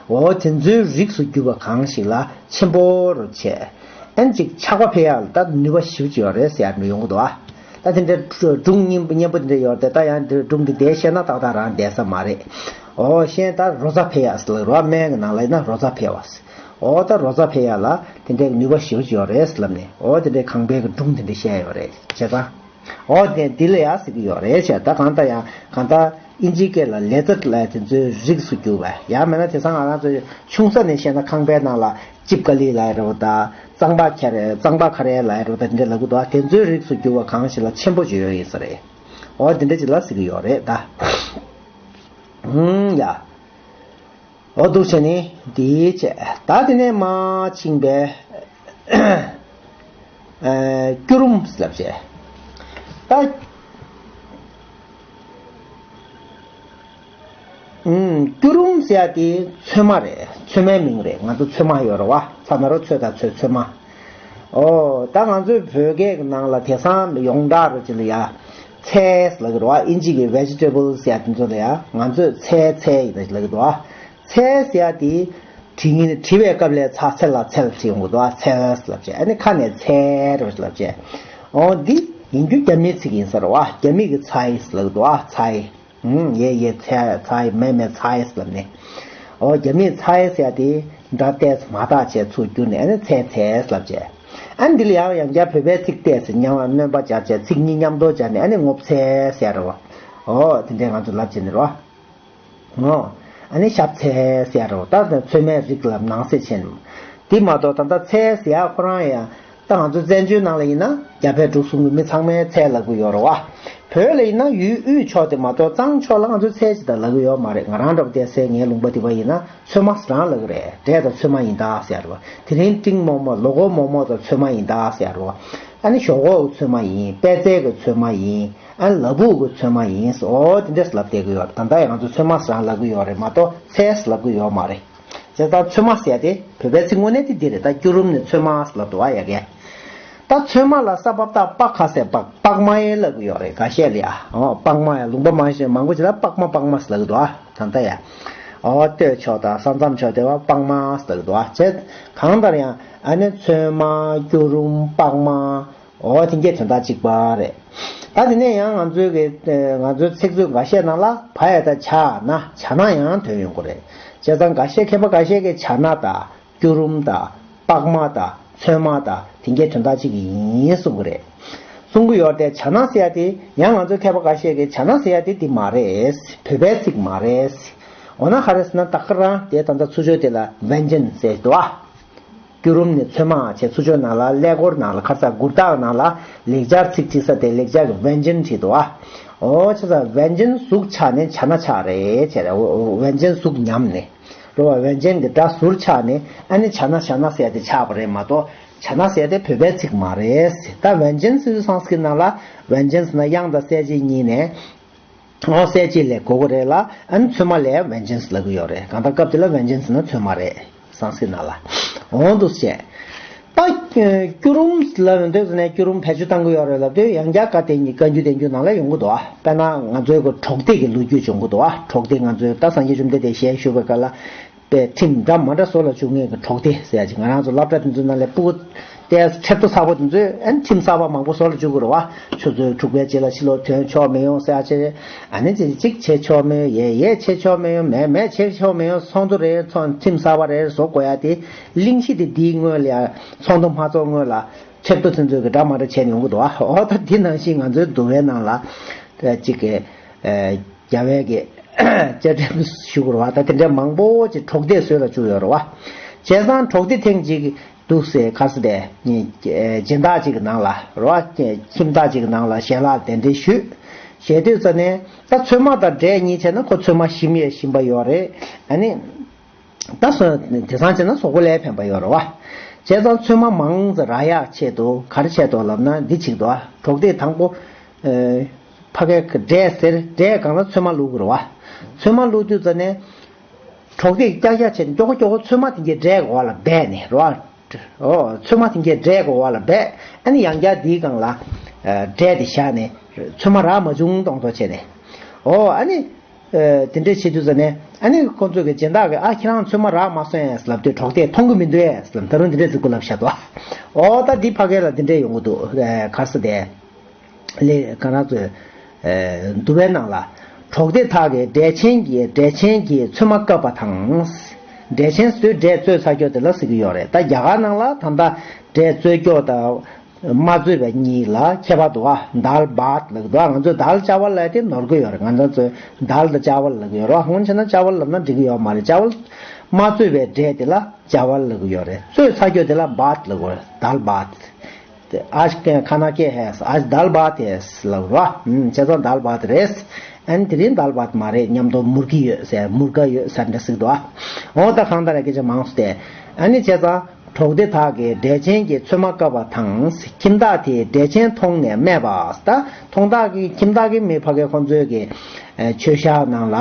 འོ་དེ་ཚོའི་རིགས་སུ་གྱུར་པ་གང་ཞིག་ལ་ཆེན་པོ་རུ་བྱས། ཨན་ཅིག་ཆགས་པ་འཕེལ་ཡག་ལ་ད་ནུས་པ་ཞེ་པོ་ཅིག་ཡོད་རེད་ཟེར་ཡ་འདྲ་ཡོང་གི་འདུག་ཨ། ད་དེ་འདྲའི་སྒྲུང་སྙན་པོ་སྙན་པོ་དེ་འདྲ་ཡོད་རེད་དེ། ད་ཡང་དེ་སྒྲུང་དེ་བསྡད་བཤད་ན་ཏག་ཏག་རང་བསྡད་ས་མ་རེད། ཨོ་གཞན་ད་རོ་ཙ་འཕེལ་ཡག་ཟེར་ལ་རོ། སྨན་གྱི་ནང་ལ་ཡིན་ན་རོ་ཙ་འཕེལ་བ་ཟེར། ཨོ་ད་རོ་ཙ་འཕེལ་ཡག་ལ་དེ་འདྲའི་ནུས་པ་ཞེ་པོ་ཅིག་ཡོད་རེད་ཟེར་ལབ་ནས། ཨོ་དེ་འདྲའི་ཁང་པའི་གི་སྒྲུང་དེ་འདྲ་བཤད་ཡོད་རེད། བྱས་ཙང་ཨོ་དེ་འདི་ལ་ཡག་ཟེར་གི་ཡོད་རེད་བྱས། ད་གང་ལྟར་ཡང་གང་ལྟར། ཨིན་ཇིའི་སྐད་ལ་ལེ་ཛར་ལབ་ཡ་དེ་ཚོའི་རིགས་སུ་གྱུར་པ། ཡང་མིན་ན་དེང་སང་ང་རང་ཚོ་ཆུང་ས་ནས་བཤད་ན་ཁང་པའི་ནང་ལ་ཅིབ་ཀ་ལི་ལབ་ཡ་རེད་བ་དང་། གཙང་པ་ཁ་རས། གཙང་པ་ཁ་རས་ལབ་ཡ་རེད་བ་དང་། དེ་འདྲ་ལབ་གི་འདུག་ཨ། དེ་ཚོའི་རིགས་སུ་གྱུར་པ་གང་ཞིག་ལ་ཆེན་པོ་ཅིག་ཡོད་ཡིན་ས་རེད། འོ་དེ་འདྲ་ཅིག་ལ་ཟེར་གི་ཡོད་རེད་ད། ཧུམ་ཡ། འོ་འདུག་བྱས་ནས་དེའི་བྱས། ད་དེ་ནས་མར་ཕྱིན་པས། ཨ། སྐྱུ་རུམ་ལབ་བྱས། ད། ཨུམ། སྐྱུ་རུམ་ཟེར་ཡ་དེ་ཚོད་མ་རེད། ཚོད་མའི་མིང་རེད། ང་ཚོ་ཚོད་མ་ཡོད་རེད་བ། ཚ་ན་རོ་ཚོད་དང་ཚོད། ཚོད་མ། ཨོ། ད་ང་ཚོའི་བོད་སྐད་ཀྱི་ནང་ལ་དེང་སང་ཡོངས་གྲགས་རུ་ཅིག་ལ་ཡ། ཚལ་ལབ་ཀྱི་རེད་བ། ཨིན་ཇི་གི་vegetable ཟེར་ཡ་དེ་ཚོ་ལ་ཡ། ང་ཚོས་ཚལ་ཚལ་ཡིན་ད་ཅིག་ལབ་ཀྱི་འདུག་བ། ཚལ་ཟེར་ཡ་དེ། བྲིས་ངན་བྲིས་པའི་སྐབས་ལ་ཚ། ཚལ་ལ་ཚལ་ཟེར་ཡོང་གི་འདུག་བ། ཚལ་ལབ་བྱས། ཨ་ནི་ཁ་ནས་ཚལ་ལབ་བྱས། ཨོ་འདི་ཡིན་རྒྱུ་རྒྱ་མིའི་ཚིག་ཡིན་ས་རེད་བ། རྒྱ་མི་གི་ཚའི་ལབ་ཀྱི་འདུག་བ། ཚའི། ཧུམ། ཡེ་ཡེ། ཚའི་ཚའི། མེ་མེ། ཚའི་ལབ་ནས། ཨོ་རྒྱ་མིས་ཚའི་ཟེར་ཡ་དེ་སྒྲ་ཏོག་ཙམ་མར་བཏགས་བྱས་ཚུར་བསྒྱུར་ནས། ཨ་ནི་ཚལ་ཚལ་ལབ་བྱས། ཨ་ནི་འདི་ལ་ཡང་ཡང་བསྐྱར་བོད་པའི་ཚིག་ཏོག་ཙམ་མཉམ། སྣོན་པ་སྦྱར་བྱས། ཚིག་གཉིས་མཉམ་དུ་སྦྱར་ནས། ཨ་ནི་སྔོ་ཚལ་ཟེར་རེད་བ། ཨོ་དེ་འདྲས་ང་ཚོ་ལབ་བྱས་ནས་རེད་བ། ཨོ། ཨ་ནི་ཞབས་ཚལ་ཟེར་རོ། ད་ཚོད་མའི་རིགས་ལ་ནང་གསེས་ཆེན། དེ་མ་གཏོགས་ད་ལྟ་ཚལ་ཟེར་ཡ་ཁོ་རང་ཡང་། ད་ང་ཚོ་བཙན་བྱོལ་ནང་ལ་ཡིན་ན་རྒྱ་བལ་འབྲུག་གསུམ་གྱི་མི་ཚང་མས་ཚལ་ལབ་ཀྱི་ཡོད་རེད་བ། བོད་ལ་ཡིན་ན་ཡུལ་དབུས་ཕྱོགས་དེ་མ་གཏོགས་གཙང་ཕྱོགས་ལ་ང་ཚོ་ཚལ་ཅིག་ད་ལབ་ཀྱི་ཡོད་མ་རེད། ང་རང་འདྲ་པོ་བལྟས་ཚེ་ངའི་ལུང་པ་དེ་པ་ཡིན་ན་ཚོད་མ་ཟེར་རང་ལབ་ཀྱི་རེད། འབྲས་དང་ཚོད་མ་ཡིན་ད་ཟེར་རོ། དེ་རིང་སྤྲིན་མོག་མོག། ལོ་འཁོར་མོག་མོག་དང་ཚོད་མ་ཡིན་ད་ཟེར་རོ། ཨ་ནི་ཞོག་ཁོག་གི་ཚོད་མ་ཡིན། པད་ཚལ་གྱི་ཚོད་མ་ཡིན། ཨ་ལ་ཕུག་གི་ཚོད་མ་ཡིན། ཨོ་དེ་འདྲས་ལབ་བསྡད་ཀྱི་ཡོད་རེད། ད་ལྟ་ཡང་ང་ཚོ་ཚོད་མ་ཟེར་ལབ་ཀྱི་ཡོད་རེད་མ་གཏོགས་ཚལ་ལབ་ཀྱི་ཡོད་མ་རེད། བྱས་ཙང་ཚོད་མ་ཟེར་ཡ་དེ་བོད་པའི་ཚིག་དངོས་གནས་དེ་འདི་རེད། ད་སྐྱུ་རུམ་ནི་ཚོད་མ་ལབ་འདུག་བ་ཡ་གས། ད་ཚོད་མ་ལ་ས་བབ་ད་པ་ཁ་སའི་པགས། པགས་མ་ཡེ་ལབ་ཀྱི་ཡོད་རེད་འགའ་ཤས་ལ་ཡ། ཨོ་པགས་མ་ཡ། ལུང་པ་མང་ཤོས་མང་པོ་ཅིག་ལ་པགས་མ། པགས་མ་ལབ་ཀྱི་འདུག་བ། ད་ལྟ་ཡ། ཨོ་སྟོད་ཕྱོགས་དང་ས་མཚམས་ཕྱོགས་དེ་བ་པགས་མ་ལབ་ཀྱི་འདུག་བ། བྱས་གང་ལྟར་ཡང་ཨ་ནི་ཚོད་མ། སྐྱུ་རུམ། པགས་མ། འོ་དེ་གའི་དོན་དག་གཅིག་པ་རེད། ད་དེ་ནས་ཡང་ང་ཚོའི་གི་ང་ཚོའི་ཚིག་མཛོད་འགའ་ཤས་ནང་ལ་བ་ཡ་བཏགས་བྱ་ན། བྱ་ན་ཡང་དོན་ཡོང་གི་རེད། བྱས་ཙང་འགའ་ཤས་མཁས་པ་འགའ་ཤས་ཀྱིས་བྱ་ན་དང་སྐྱུ་རུམ་དང་པགས་མ་དང་ཚོད་མ་དང་དེ་གའི་དོན་དག་གཅིག་ཡིན་གསུང་གི་རེད། གསུང་གི་ཡོད་དེ། བྱ་ན་ཟེར་ཡ་དེ་ཡང་ང་ཚོའི་མཁས་པ་འགའ་ཤས་ཀྱིས་བྱ་ན་ཟེར་ཡ་དེ་འདི་མ་རེད། བོད་པའི་ཚིག་མ་རེད། འོ་ན་ག་རེ་ཟེར་ན་ད་ག་རང་དེ་ད་ལྟ་ཚུར་ཕྱོགས་དེ་ལ་བན་ཅན་ཟེར་འདུག་ཨ། སྐྱུ་རུམ་ནི་ཚོད་མ་བྱས། ཚུར་ཕྱོགས་ནང་ལ་ཀླད་ཀོར་ནང་ལ། ཁ་སང་མགུར་དག་ནང་ལ་ལེགས་སྦྱར་ཚིག་བྲིས་ས་དེ་ལེགས་སྦྱར་གྱི་བན་ཅན་བྲིས་འདུག་ཨ། འོ་བྱས་ཙང་བན་ཅན་ཟུག་ཆགས་ནས་བྱ་ན་ཆགས་རེད་བྱས་རེད། འོ་བན་ཅན་ཟུག་ཉམས་ནས་རེད་བ། བན་ཅན་གྱི་སྒྲ་ཟུར་ཆགས་ནས་ཨ་ནི་བྱ་ན། བྱ་ན་ཟེར་ཡ་དེ་ཆགས་པ་རེད་མ་གཏོགས་བྱ་ན་ཟེར་ཡ་དེ་བོད་པའི་ཚིག་མ་རེད། ད་བན་ཅན་ཟེར་དུས་སང་སྐྲྀཏ་ནང་ལ་བན་ཅན་ཟེར་ན་དབྱངས་དང་གསལ་བྱེད་གཉིས་ནས། འོ་གསལ་བྱེད་ལས་གོ་གི་རེད་ལ། ཨ་ནི་ཚོད་མ་ལ་ཡང་བན་ཅན་ཟེར་ལབ་ཀྱི་ཡོད་རེད། གང་ལྟར་སྐབས་དེ་ལ་བན་ཅན་ཟེར་ན་ཚོད་མ་རེད། སང་སྐྲྀཏ་ནང་ལ། འོ་འདུག་སེ་བྱས། ད་སྐྱུ་རུམ་ལབ་ཡོང་དུས་ཟེར་ནས་སྐྱུ་རུམ་བེད་སྤྱོད་བཏང་གི་ཡོད་རེད་ལབ་དུས་ཡང་བསྐྱར་བཀའ་བསྟན་གྱི་བཀའ་འགྱུར་བསྟན་འགྱུར་ནང་ལ་ཡོང་གི་འདུག་ཨ། དཔེར་ན་ང་ཚོའི་གི་གྲོགས་སྡེ་གི་ལོ་རྒྱུས་བྱུང་གི་འདུག་ཨ། གྲོགས་སྡེ། ང་ཚོའི་ད་སངས་རྒྱས་བཅོམ་ལྡན་འདས་ཞལ་བཞུགས་པའི་སྐབས་ལ། པའི་ཁྲིམས་འདྲ་མ་འདྲ་བཟོ་ལ་བཅུག་མཁན་གྱི་གྲོགས་སྡེ་ཟེར་ཡ་ཅིག་ང་རང་ཚོ་སློབ་གྲྭ་དེ་ཚོའི་ནང་ལ་སྤུ་གུ་ཏོག་ཙམ་ཁྲེབ་ཏོ་ཚ་པོ་དེ་ཚོས་ཨ་ནི་ཁྲིམས་གསར་པ་མང་པོ་བཟོ་ལ་བཅུག་གི་རེད་བ། ཆུ་ཚོད་དྲུག་པའི་རྗེས་ལ་ཕྱི་ལོགས་ཐོན་ཆོག་མི་ཡོང་ཟེར་ཡ་ཅིག་ཨ་ནི་ཅིག་ཅིག་བྱེད་ཆོག་མི་ཡོང་། ཡས་ཡས་བྱེད་ཆོག་མི་ཡོང་། མས་མས་བྱེད་ཆོག་མི་ཡོང་། ཚོགས་འདུ་རེ་ཚོགས། ཁྲིམས་གསར་པ་རེ་བཟོ་དགོས་ཡ་དེ་གླེང་གཞི་དེ་འདིའི་སྔོན་ལ་ཡ། ཚོགས་འདུ་མ་ཚོགས་སྔོན་ལ་ཁྲེབ་ཏོ་དེ་ཚོས་གི་འདྲ་མ་འདྲ་བྱས་ནས་ཡོང་གི་འདུག་བ། འོ་ད་འདི་ནང་བཞིན་ང་ཚོའི་འདུལ་བའི་ནང་ལ་ཅིག་གི་རྒྱལ་བའི་གི་བཅའ་ཁྲིམས་ཞུ་དགོས་རེད་བ། ད་དེ་འདྲའི་མང་པོ་ཅིག་གྲོགས་སྡེ་བཟོས་ལ་བཅུག་ཡོད་རེད་བ། བྱས་ཙང་གྲོགས་སྡེ་ཐེངས་གཅིག་འདུག་སེ་ཁ་སི་དེ་སྦྱིན་བདག་ཅིག་གི་ནང་ལ་རེད་བ། ཁྱིམ་བདག་ཅིག་གི་ནང་ལ་ཞལ་ལག་གདན་འདྲེན་ཞུས། ཞུས་དུས་ཙ་ནས་ད་ཚོད་མ་དང་འབྲས་གཉིས་བྱས་ན་ཁོ་ཚོད་མ་ཞིམ་ཡས་ཞིམ་པ་ཡོད་རེད། ཨ་ནི། ད་སོ་དེང་སང་བྱས་ན་གཟུགས་པོ་ལ་ཕན་པ་ཡོད་རེད་བ། བྱས་ཙང་ཚོད་མ་མང་ཙམ་རག་ཡག་ཆེད་དུ་ག་རེ་བྱས་འདུག་ལབ་ན་འདི་བྱེད་ཀྱི་འདུག་བ། གྲོགས་སྡེ་དང་པོ། ཨ། ཕ་གིར་འབྲས་ཟེར། འབྲས་སྒང་ལ་ཚོད་མ་བླུགས་ཀྱི་རེད་བ། ཚོད་མ་བླུགས་དུས་ཙ་ནས། གྲོགས་སྡེ་ཀྱག་ཀྱག་བྱས་ནས་ཀྱོག་ཀྱོག་ཚོད་མ་དེ་གའི་འབྲས་གི་འོག་ལ་སྦས་ནས་རེད་བ། ཨོ། ཚོད་མ་དེ་གའི་འབྲས་གི་འོག་ལ་སྦས། ཨ་ནི་ཡང་བསྐྱར་དེའི་སྒང་ལ། ཨ། འབྲས་དེ་བཞག་ནས་ཚོད་མ་རག་མ་བྱུང་གཏོང་ཐོག་བྱས་ནས། ཨོ། ཨ་ནི། ཨ། དེ་འདྲས་བྱེད་དུས་ཙ་ནས་ཨ་ནི་ཁོང་ཚོ་གི་སྦྱིན་བདག་གིས་ཨ་ཁྱེད་རང་ཚོད་མ་རག་མ་སོང་ངས་ལབ་དུས་གྲོགས་སྡེས་མཐོང་གི་མི་འདུག་ཨེ་ལབ། ད་རུང་དེ་འདྲས་ཟེར་གི་ལབ་བཞག་འདུག་ཨོ། ད་འདི་ཕ་གི་ལ་དེ་འདྲས་ཡོང་གི་འདུག་ཨ། ག་རེ་ཟེར་དེ། ལས་ག་རེ་ཟེར། ཨ། འདུལ་བའི་ནང་ལ། གྲོགས་སྡེ་དག་གིས་འབྲས་ཆན་གྱིས། འབྲས་ཆན་གྱིས་ཚོད་མ་བཀབ་པ་དང་། འབྲས་ཆན་ཟེར་དུས་འབྲས་བཙོས་ཚར་ཀྱོག་དེ་ལ་ཟེར་གི་ཡོད་རེད། ད་རྒྱ་གར་ནང་ལ་ད་ལྟ་འབྲས་བཙོས་ཀྱོག་དང་། མ་བཙོས་པའི་གཉིས་ལ་ཁྱད་པར་འདུག་བ། དཱལ་བཱད་ལབ་ཀྱི་འདུག་བ། ང་ཚོས་དཱལ་ཅ་ཝལ་ལབ་དེ་ནོར་གྱི་ཡོད་རེད། ང་ཚོ་ཚོས་དཱལ་དང་ཅ་ཝལ་ལབ་ཀྱི་ཡོད་རེད་བ། སྔོན་ཆད་ན་ཅ་ཝལ་ལབ་ན་འགྲིག་གི་ཡོད་མ་རེད། ཅ་ཝལ་མ་བཙོས་པའི་འབྲས་དེ་ལ་ཅ་ཝལ་ལབ་ཀྱི་ཡོད་རེད། བཙོས་ཚར་རྒྱུ་དེ་ལ་བཱད་ལབ་ཀྱི་ཡོད་རེད། དཱལ་བཱད། आज खाना क्या है? आज दाल भात है ལབ་རེད་བ། བྱས་ཙང་དཱལ་བཱད་རེད། ཨ་ནི་དེ་རིང་དཱལ་བཱད་མ་རེད། མཉམ་དུ་མུར་གི་ཡོད་ཟེར། མུར་ག་ཡོད་ཟེར་འདྲ་ཟིག་འདུག་བ། འོ་ད་གང་ལྟར་སྐད་ཆ་མང་སོང་སྟེ། ཨ་ནི་བྱས་ཙང་། གྲོགས་སྡེ་དག་གིས་འབྲས་ཆན་གྱི་ཚོད་མ་བཀབ་པ་དང་། ཁྱིམ་བདག་དེས་འབྲས་ཆན་མཐོང་ནས་སྨྲས་པ། ད་མཐོང་བདག་གིས་ཁྱིམ་བདག་གིས་མི་ཕ་གི་ཁོང་ཚོའི་གི་མཆོད་ཤག་ནང་ལ་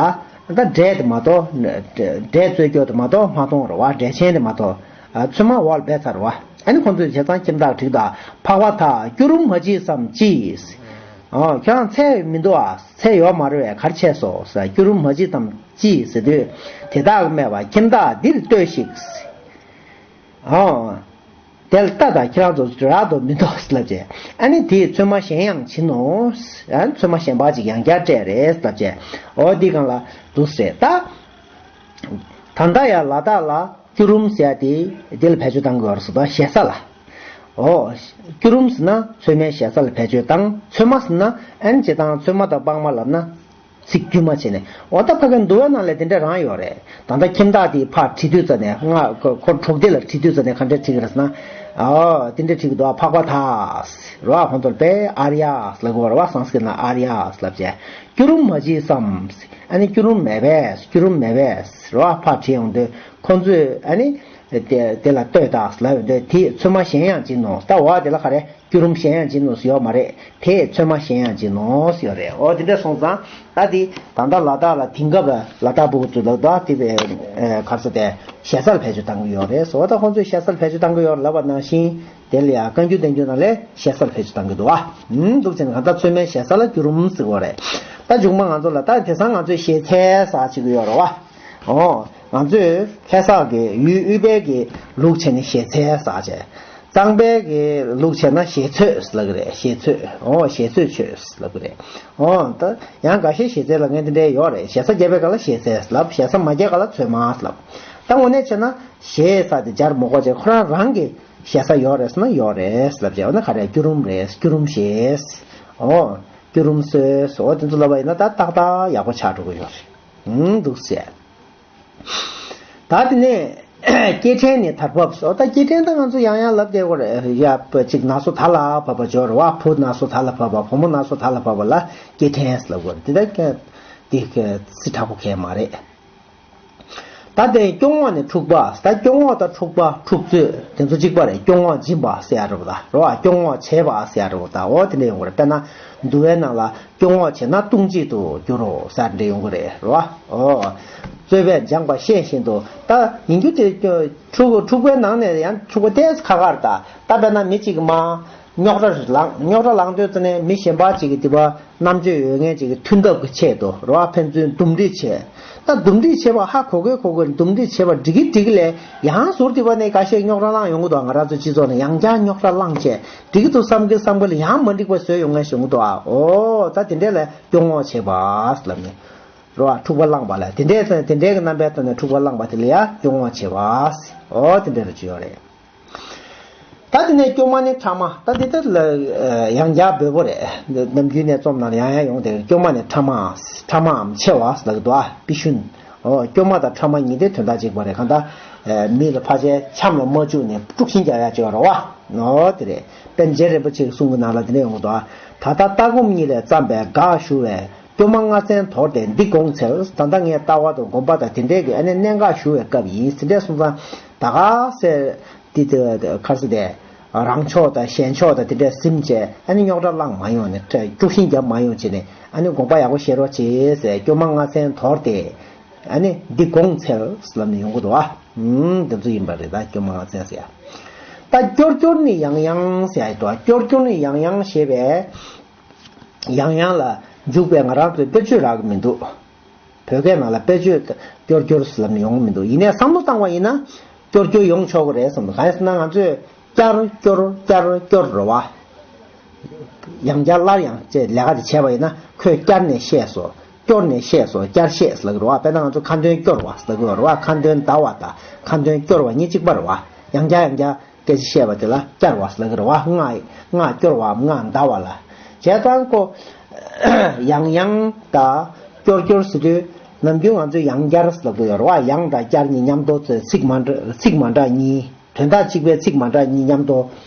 ད་འབྲས་དེ་མ་གཏོགས། འབྲས་བཙོས་རྒྱུ་དེ་མ་གཏོགས་མ་མཐོང་རེད་བ། འབྲས་ཆན་དེ་མ་གཏོགས་ཚོད་མ་འོག་ལ་སྦས་ཚར་རེད་བ། ཨ་ནི་ཁོང་ཚོས་བྱས་ཙང་ཁྱིམ་བདག་དྲིས་པ། ཕག་པ་དག་སྐྱུ་རུམ་མ་མཆིས་སམ་ཅི། ཨོ་ཁྱོད་རང་ཚད་མི་འདུག་ཨ། ཚད་ཡོད་མ་རེད་པས་ག་རེ་བྱས་སོང་ཟེར། སྐྱུ་རུམ་མ་མཆིས་སམ་ཅི་ཟེར་དུས། དེ་དག་གིས་སྨྲས་པ། ཁྱིམ་བདག་འདིར་ལྟོས་ཤིག། ཨོ། དེ་ལ་ལྟ་དང་། ཁྱེད་རང་ཚོ་རག་འདུག་མི་འདུག་ལབ་བྱས། ཨ་ནི་དེས་ཚོད་མ་གཞན་ཡང་བྱིན་ནོ། ཨ་ཚོད་མ་གཞན་པ་ཅིག་ཡང་བསྐྱར་སྤྲད་རེད་ལབ་བྱས། འོ་འདི་སྒང་ལ་འདུག་ཟེར་ད། ད་ལྟ་ཡང་ལ་དྭགས་ལ་སྐྱུ་རུམ་ཟེར་ཡ་དེ་འདི་ལ་བེད་སྤྱོད་བཏང་གི་ཡོད་རེད་ཟེར། ད་ཞེ་ས་ལ། འོ། སྐྱུ་རུམ་ཟེར་ན་ཚོད་མའི་ཞེ་ས་ལ་བེད་སྤྱོད་བཏང་། ཚོད་མ་ཟེར་ན་ཨ་ནི་སྤྱིར་བཏང་ཚོད་མ་དང་སྤང་མ་ལབ་ན། ཚིག་དཀྱུས་མ་བྱས་ནས། འོ་ད་ཕ་གི་འདུལ་བའི་ནང་ལ་དེ་འདྲ་རང་ཡོད་རེད། ད་ལྟ་ཁྱིམ་བདག་དེས་ཕར་དྲི་དུས་ཙ་ནས། ང་ཁོ་ཁོ་གྲོགས་སྡེ་ལ་དྲི་དུས་ཙ་ནས་ག་འདྲ་དྲི་གི་རེད་ཟེར་ན། ཨོ་དེ་འདྲ་དྲི་གི་འདུག་ཨ། ཕག་པ་དག་རེད་བ། ཁོང་ཚོར་པས་ཨཱརྱ་ལབ་དགོས་རེད་བ། སཾ་སྐྲྀཏ་ནང་ཨཱརྱ་ལབ་བྱས། སྐྱུ་རུམ་མ་མཆིས་སམ། ཨ་ནི་སྐྱུ་རུམ་མེད་པས། སྐྱུ་རུམ་མེད་པས་རེད་བ། ཕར་དྲི་ཡོང་དུས་ཁོང་ཚོས་ཨ་ནི་དེ་དེ་ལ་ལྟོས་དང་ལབ་ཡོང་དུས། དེས་ཚོད་མ་གཞན་ཡང་བྱིན་ནོ། ད་འོ་དེ་ལ་ག་རེ། སྐྱུ་རུམ་གཞན་ཡང་བྱིན་ནོ་ཟེར་ཡོད་མ་རེད། དེས་ཚོད་མ་གཞན་ཡང་བྱིན་ནོ་ཟེར་ཡོད་རེད། འོ་དེ་འདྲ་སོང་ཙང་། ད་དེ་ད་ལྟ་ལ་དྭགས་ལ། དེང་སྐབས་ལ་དྭགས་ཕྲུ་གུ་ཚོ་ལ་ད་དེ་བས་ག་རེ་ཟེར་ཏེ་ཞེ་སར་བེད་སྤྱོད་བཏང་གི་ཡོད་རེད་ཟེར། འོ་ད་ཁོང་ཚོས་ཞེ་སར་བེད་སྤྱོད་བཏང་གི་ཡོད་རེད་ལབ་པ་ནང་བཞིན། དེ་ལ་ཡང་བཀའ་འགྱུར་བསྟན་འགྱུར་ནང་ལ་ཞེ་སར་བེད་སྤྱོད་བཏང་གི་འདུག་བ། ཨུམ་འདུག་བྱས་ནས་གང་ལྟར་ཚོད་མའི་ཞེ་ས་ལ་སྐྱུ་རུམ་ཟེར་གི་ཡོད་རེད། ད་མཇུག་མ་ང་ཚོ་ལ་ད་དེང་སང་ང་ཚོས་ཞེ་ཚལ་ཟེར་བྱེད་ཀྱི་ཡོད་རེད་བ། ཨོ། ང་ཚོས་ལྷ་ས་གི་ཡུལ་དབུས་པའི་གི་ལུགས་བྱས་ནས་ཞེ་ཚལ་ཟེར་བྱས། གཙང་པའི་གི་ལུགས་བྱས་ན་ཞེ་ཚོད་ལབ་ཀྱི་རེད། ཞེ་ཚོད། ཨོ་ཞེ་ཚོད་ཆོས་ལབ་ཀྱི་རེད། ཨོ་ད་ཡང་འགའ་ཤས་ཞེ་ཚལ་ལབ་མཁན་དེ་འདྲ་ཡོད་རེད། ཞེ་ས་བརྒྱབ་པའི་སྐབས་ལ་ཞེ་ཚལ་ལབ། ཞེ་ས་མ་བརྒྱབ་སྐབས་ལ་ཚོད་མ་ལབ། ད་དངོས་གནས་བྱས་ན་ཞེ་ས་དེ་སྦྱར་མི་དགོས་བྱས། ཁོ་རང་རང་གི་ཞེ་ས་ཡོད་རེད་ཟེར་ན་ཡོད་རེད་ལབ་བྱས། འོ་ན་ག་རེ། སྐྱུ་རུམ་རེད། སྐྱུ་རུམ་ཞེས། ཨོ། སྐྱུ་རུམ་སོས། འོ་དེ་ཚོ་ལབ་པ་ཡིན་ན་ད་ཏག་ཏག་ཡག་པོ་ཆགས་འགྲོ་གི་ཡོད་རེད། ཨུམ་འདུག་ཟེར། ད་དེ་ནས་སྐྱེ་ཕྲེང་ནས་དར་བབས་སོ། ད་སྐྱེ་ཕྲེང་ད་ང་ཚོ་ཡང་ཡང་ལབ་བསྡད་ཡོད་རེད། ཡ་ཅིག་ནག་སོ་ད་ལ་བབས་པ་འབྱོར་བ། བུ་ནག་སོ་ད་ལ་བབས་པ། བུ་མོ་ནག་སོ་ད་ལ་བབས་པ་ལ་སྐྱེ་ཕྲེང་ལབ་དགོས་རེད། དེ་ད་དེ་སྲིད་དྲག་པོ་གས་མ་རེད། ད་དེ་སྐྱོ་སྔོག་ནས་འཁྲུགས་པ། ད་སྐྱོ་སྔོག་དང་འཁྲུགས་པ། འཁྲུག་རྩོད་དེ་ཚོ་གཅིག་པ་རེད། སྐྱོ་སྔོག་འབྱིན་པ་ཟེར་ཡ་རེད་པ། ད་རེད་བ། སྐྱོ་སྔོག་བྱེད་པ་ཟེར་ཡ་རེད་པ། ད་འོ་དེ་འདྲ་ཡོང་གི་རེད། དཔེར་ན་འདུལ་བའི་ནང་ལ། སྐྱོ་སྔོག་བྱས་ན་ལྟུང་བྱེད་དུ་འགྱུར་རོ་ཟེར་འདྲ་ཡོང་གི་རེད། རེད་བ། ཨོ། རྩོད་པས་སྦྱངས་པ་ཤེས་བཞིན་དུ། ད་ཡིན་རྒྱུ་དེ་འཁྲུག་འཁྲུག་པའི་ནང་ནས་ཡང་འཁྲུག་པ་ཏོག་ཙམ་ཁག་ཁག་རེད། ད་ད་དཔེར་ན་མི་གཅིག་གིས་མ། རྙོག་དྲ་ལངས། རྙོག་དྲ་ལངས་དུས་ཙ་ནས་མི་གཞན་པ་གཅིག་གིས་དེ་བ་རྣམ་དཔྱོད་ཡོད་མཁན་གཅིག་གིས་མཐུན་ཐབས་ཀྱི་ཆེད་དུ་རེད་བ། ཕན་ཚུན་འདུམ་འགྲིག་བྱས། ད་འདུམ་འགྲིག་བྱས་པ་ཧ་གོ་གི་གོ་གི། འདུམ་འགྲིག་བྱས་པ་འགྲིག་གི་འགྲིག་གི་ལས་ཡང་ཟུར་དེ་བ་ནས་ཁ་ཤས་རྙོག་དྲ་ལངས་ཡོང་གི་འདུག་ང་རང་ཚོ་སྤྱི་ཚོགས་ནས་ཡང་བསྐྱར་རྙོག་དྲ་ལངས་བྱས། འགྲིག་གི་འདུག་བསམ་གི་བསམ་གི་ལ་ཡང་མ་འགྲིག་པ་བཟོས་ཡོང་མཁན་ཡོང་གི་འདུག་ཨ། ཨོ་ད་དེ་འདྲས་ལ་སྐྱོ་སྔོག་བྱས་པ་ལབ་ནས། རེད་བ། འཁྲུག་པ་བསླངས་པ་ལ། དེ་འདྲའི་དེ་འདྲའི་གི་རྣམ་པའི་ཐོག་ནས་འཁྲུག་པ་བསླངས་པ་དེ་ལ་ཡང་སྐྱོ་སྔོག་བྱེད་པ། ཨོ་དེ་འདྲ་རུ་བརྗོད་ཡོད་རེད། ད་དེ་ནས་སྐྱོ་མ་ནི་ཕྲ་མ། ད་དེ་ལྟར་ལ་ཡང་བསྐྱར་འབོད་པོ་རེད། ནམ་རྒྱུན་ནས་རྩོམ་ནང་ལ་ཡང་ཡང་ཡོང་དེ། སྐྱོ་མ་ནི་ཕྲ་མ། ཕྲ་མའམ་ཆེ་བ་ལབ་ཀྱི་འདུག་ཨ། པི་ཤུན། ཨོ་སྐྱོ་མ་དང་ཕྲ་མ་གཉིས་དེ་དོན་དག་གཅིག་པ་རེད། གང་ལྟར་མི་ལ་ཕལ་ཆེར་འཆམ་ལ་མ་བཅུག་ནས་དཀྲུག་ཤིང་རྒྱག་ཡ་ཅིག་ཡོད་རེད་བ། ཨོ་དེ་རེད། པཎ་ཆེན་རིན་པོ་ཆེ་གི་གསུང་གི་ནང་ལ་དེ་འདྲ་ཡོང་གི་འདུག་ཨ། ད་ལྟ་ལྟ་སྒོམ་གཉིས་ལས་བརྩམས་པའི་དགག་ཞུ་བའི། སྐྱོ་མ་ལྔ་ཚན་དོར་ཏེ་འདི་དགོངས་འཚལ། ད་ལྟ་ངས་ལྟ་བ་དང་སྒོམ་པ་དང་དེ་འདྲའི་གི་ཨ་ནི་གནད་འགག་ཞུ་བའི་སྐབས་ཡིན། དེ་འདྲ་སོང་ཙང་ད་ག་སེ་འདི་དེ་ག་རེ་ཟེར་དེ་རང་ཕྱོགས་དང་གཞན་ཕྱོགས་དང་དེ་འདྲ་ཟིན་བྱས། ཨ་ནི་རྙོག་དྲ་བསླངས་མ་ཡོང་ནས། དཀྲུག་ཤིང་རྒྱབ་མ་ཡོང་བྱས་ནས། ཨ་ནི་དགོངས་པ་ཡག་པོ་བཞེས་རོགས་བྱེད་ཟེར། སྐྱོ་མ་ལྔ་ཚན་དོར་ཏེ་ཨ་ནི་འདི་དགོངས་འཚལ་ལབ་ནས་ཡོང་གི་འདུག་ཨ། ཨུམ་འདི་ཚོ་ཡིན་པ་རེད། ད་སྐྱོ་མ་ལྔ་ཚན་ཟེར་ཡ། ད་སྐྱོར་སྐྱོར་ནི་ཡང་ཡང་ཟེར་ཡ་འདུག་ཨ། སྐྱོར་སྐྱོར་ནི་ཡང་ཡང་ཞེས་པའི། ཡང་ཡང་ལ་འཇུག་པའི་ང་རང་ཚོའི་དཔེར་བརྗོད་རག་གི་མི་འདུག་བོད་སྐད་ནང་ལ་དཔེར་བརྗོད་སྐྱོར་སྐྱོར་ཟེར་ལབ་ནས་ཡོང་གི་མི་འདུག་ཡིན་ནའི་བསམ་བློ་བཏང་བ་ཡིན་ན་སྐྱོར་སྐྱོར་ཡོང་ཆོག་གི་རེད་བསམ་འདུག་གང་ཡིན་ཟེར་ན་ང་ཚོས་བསྐྱར་སྐྱོར་བསྐྱར་སྐྱོར་རེད་བ། ཡང་བསྐྱར་སླར་ཡང་ཅེས་ལས་ཀ་དེ་བྱས་པ་ཡིན་ན། ཁོས་བསྐྱར་ནས་བཤད་སོ། སྐྱོར་ནས་བཤད་སོ། བསྐྱར་བཤད་ཟེར་ལབ་ཀྱི་རེད་བ། དཔེར་ན་ང་ཚོ་ཁ་འདོན་སྐྱོར་བ་ཟེར་ལབ་ཀྱི་ཡོད་རེད་བ། ཁ་འདོན་ཟླ་བ་དང་ཁ་འདོན་སྐྱོར་བ་གཉིས་གཅིག་པ་རེད་བ། ཡང་བསྐྱར་ཡང་བསྐྱར། སྐད་ཆ་བཤད་པ་དེ་ལ་བསྐྱར་བ་ཟེར་གྱི་རེད་བ། སྔགས་སྔགས་སྐྱོར་བའམ་སྔགས་བཟླ་བ་ལ། བྱས་ཙང་ཁོ་ཡང་ཡང་དང་སྐྱོར་སྐྱོར་ཟེར་དུས་ནམ་རྒྱུན་ང་ཚོས་ཡང་བསྐྱར་ཟེར་ལབ་ཀྱི་ཡོད་རེད་བ། ཡང་དང་བསྐྱར་གཉིས་མཉམ་དུ་ཚིག་མ་འདྲ་ཚིག་མ་འདྲ་གཉིས། དོན་དག་གཅིག་པའི་ཚིག་མ་འདྲ་གཉིས་མཉམ་དུ་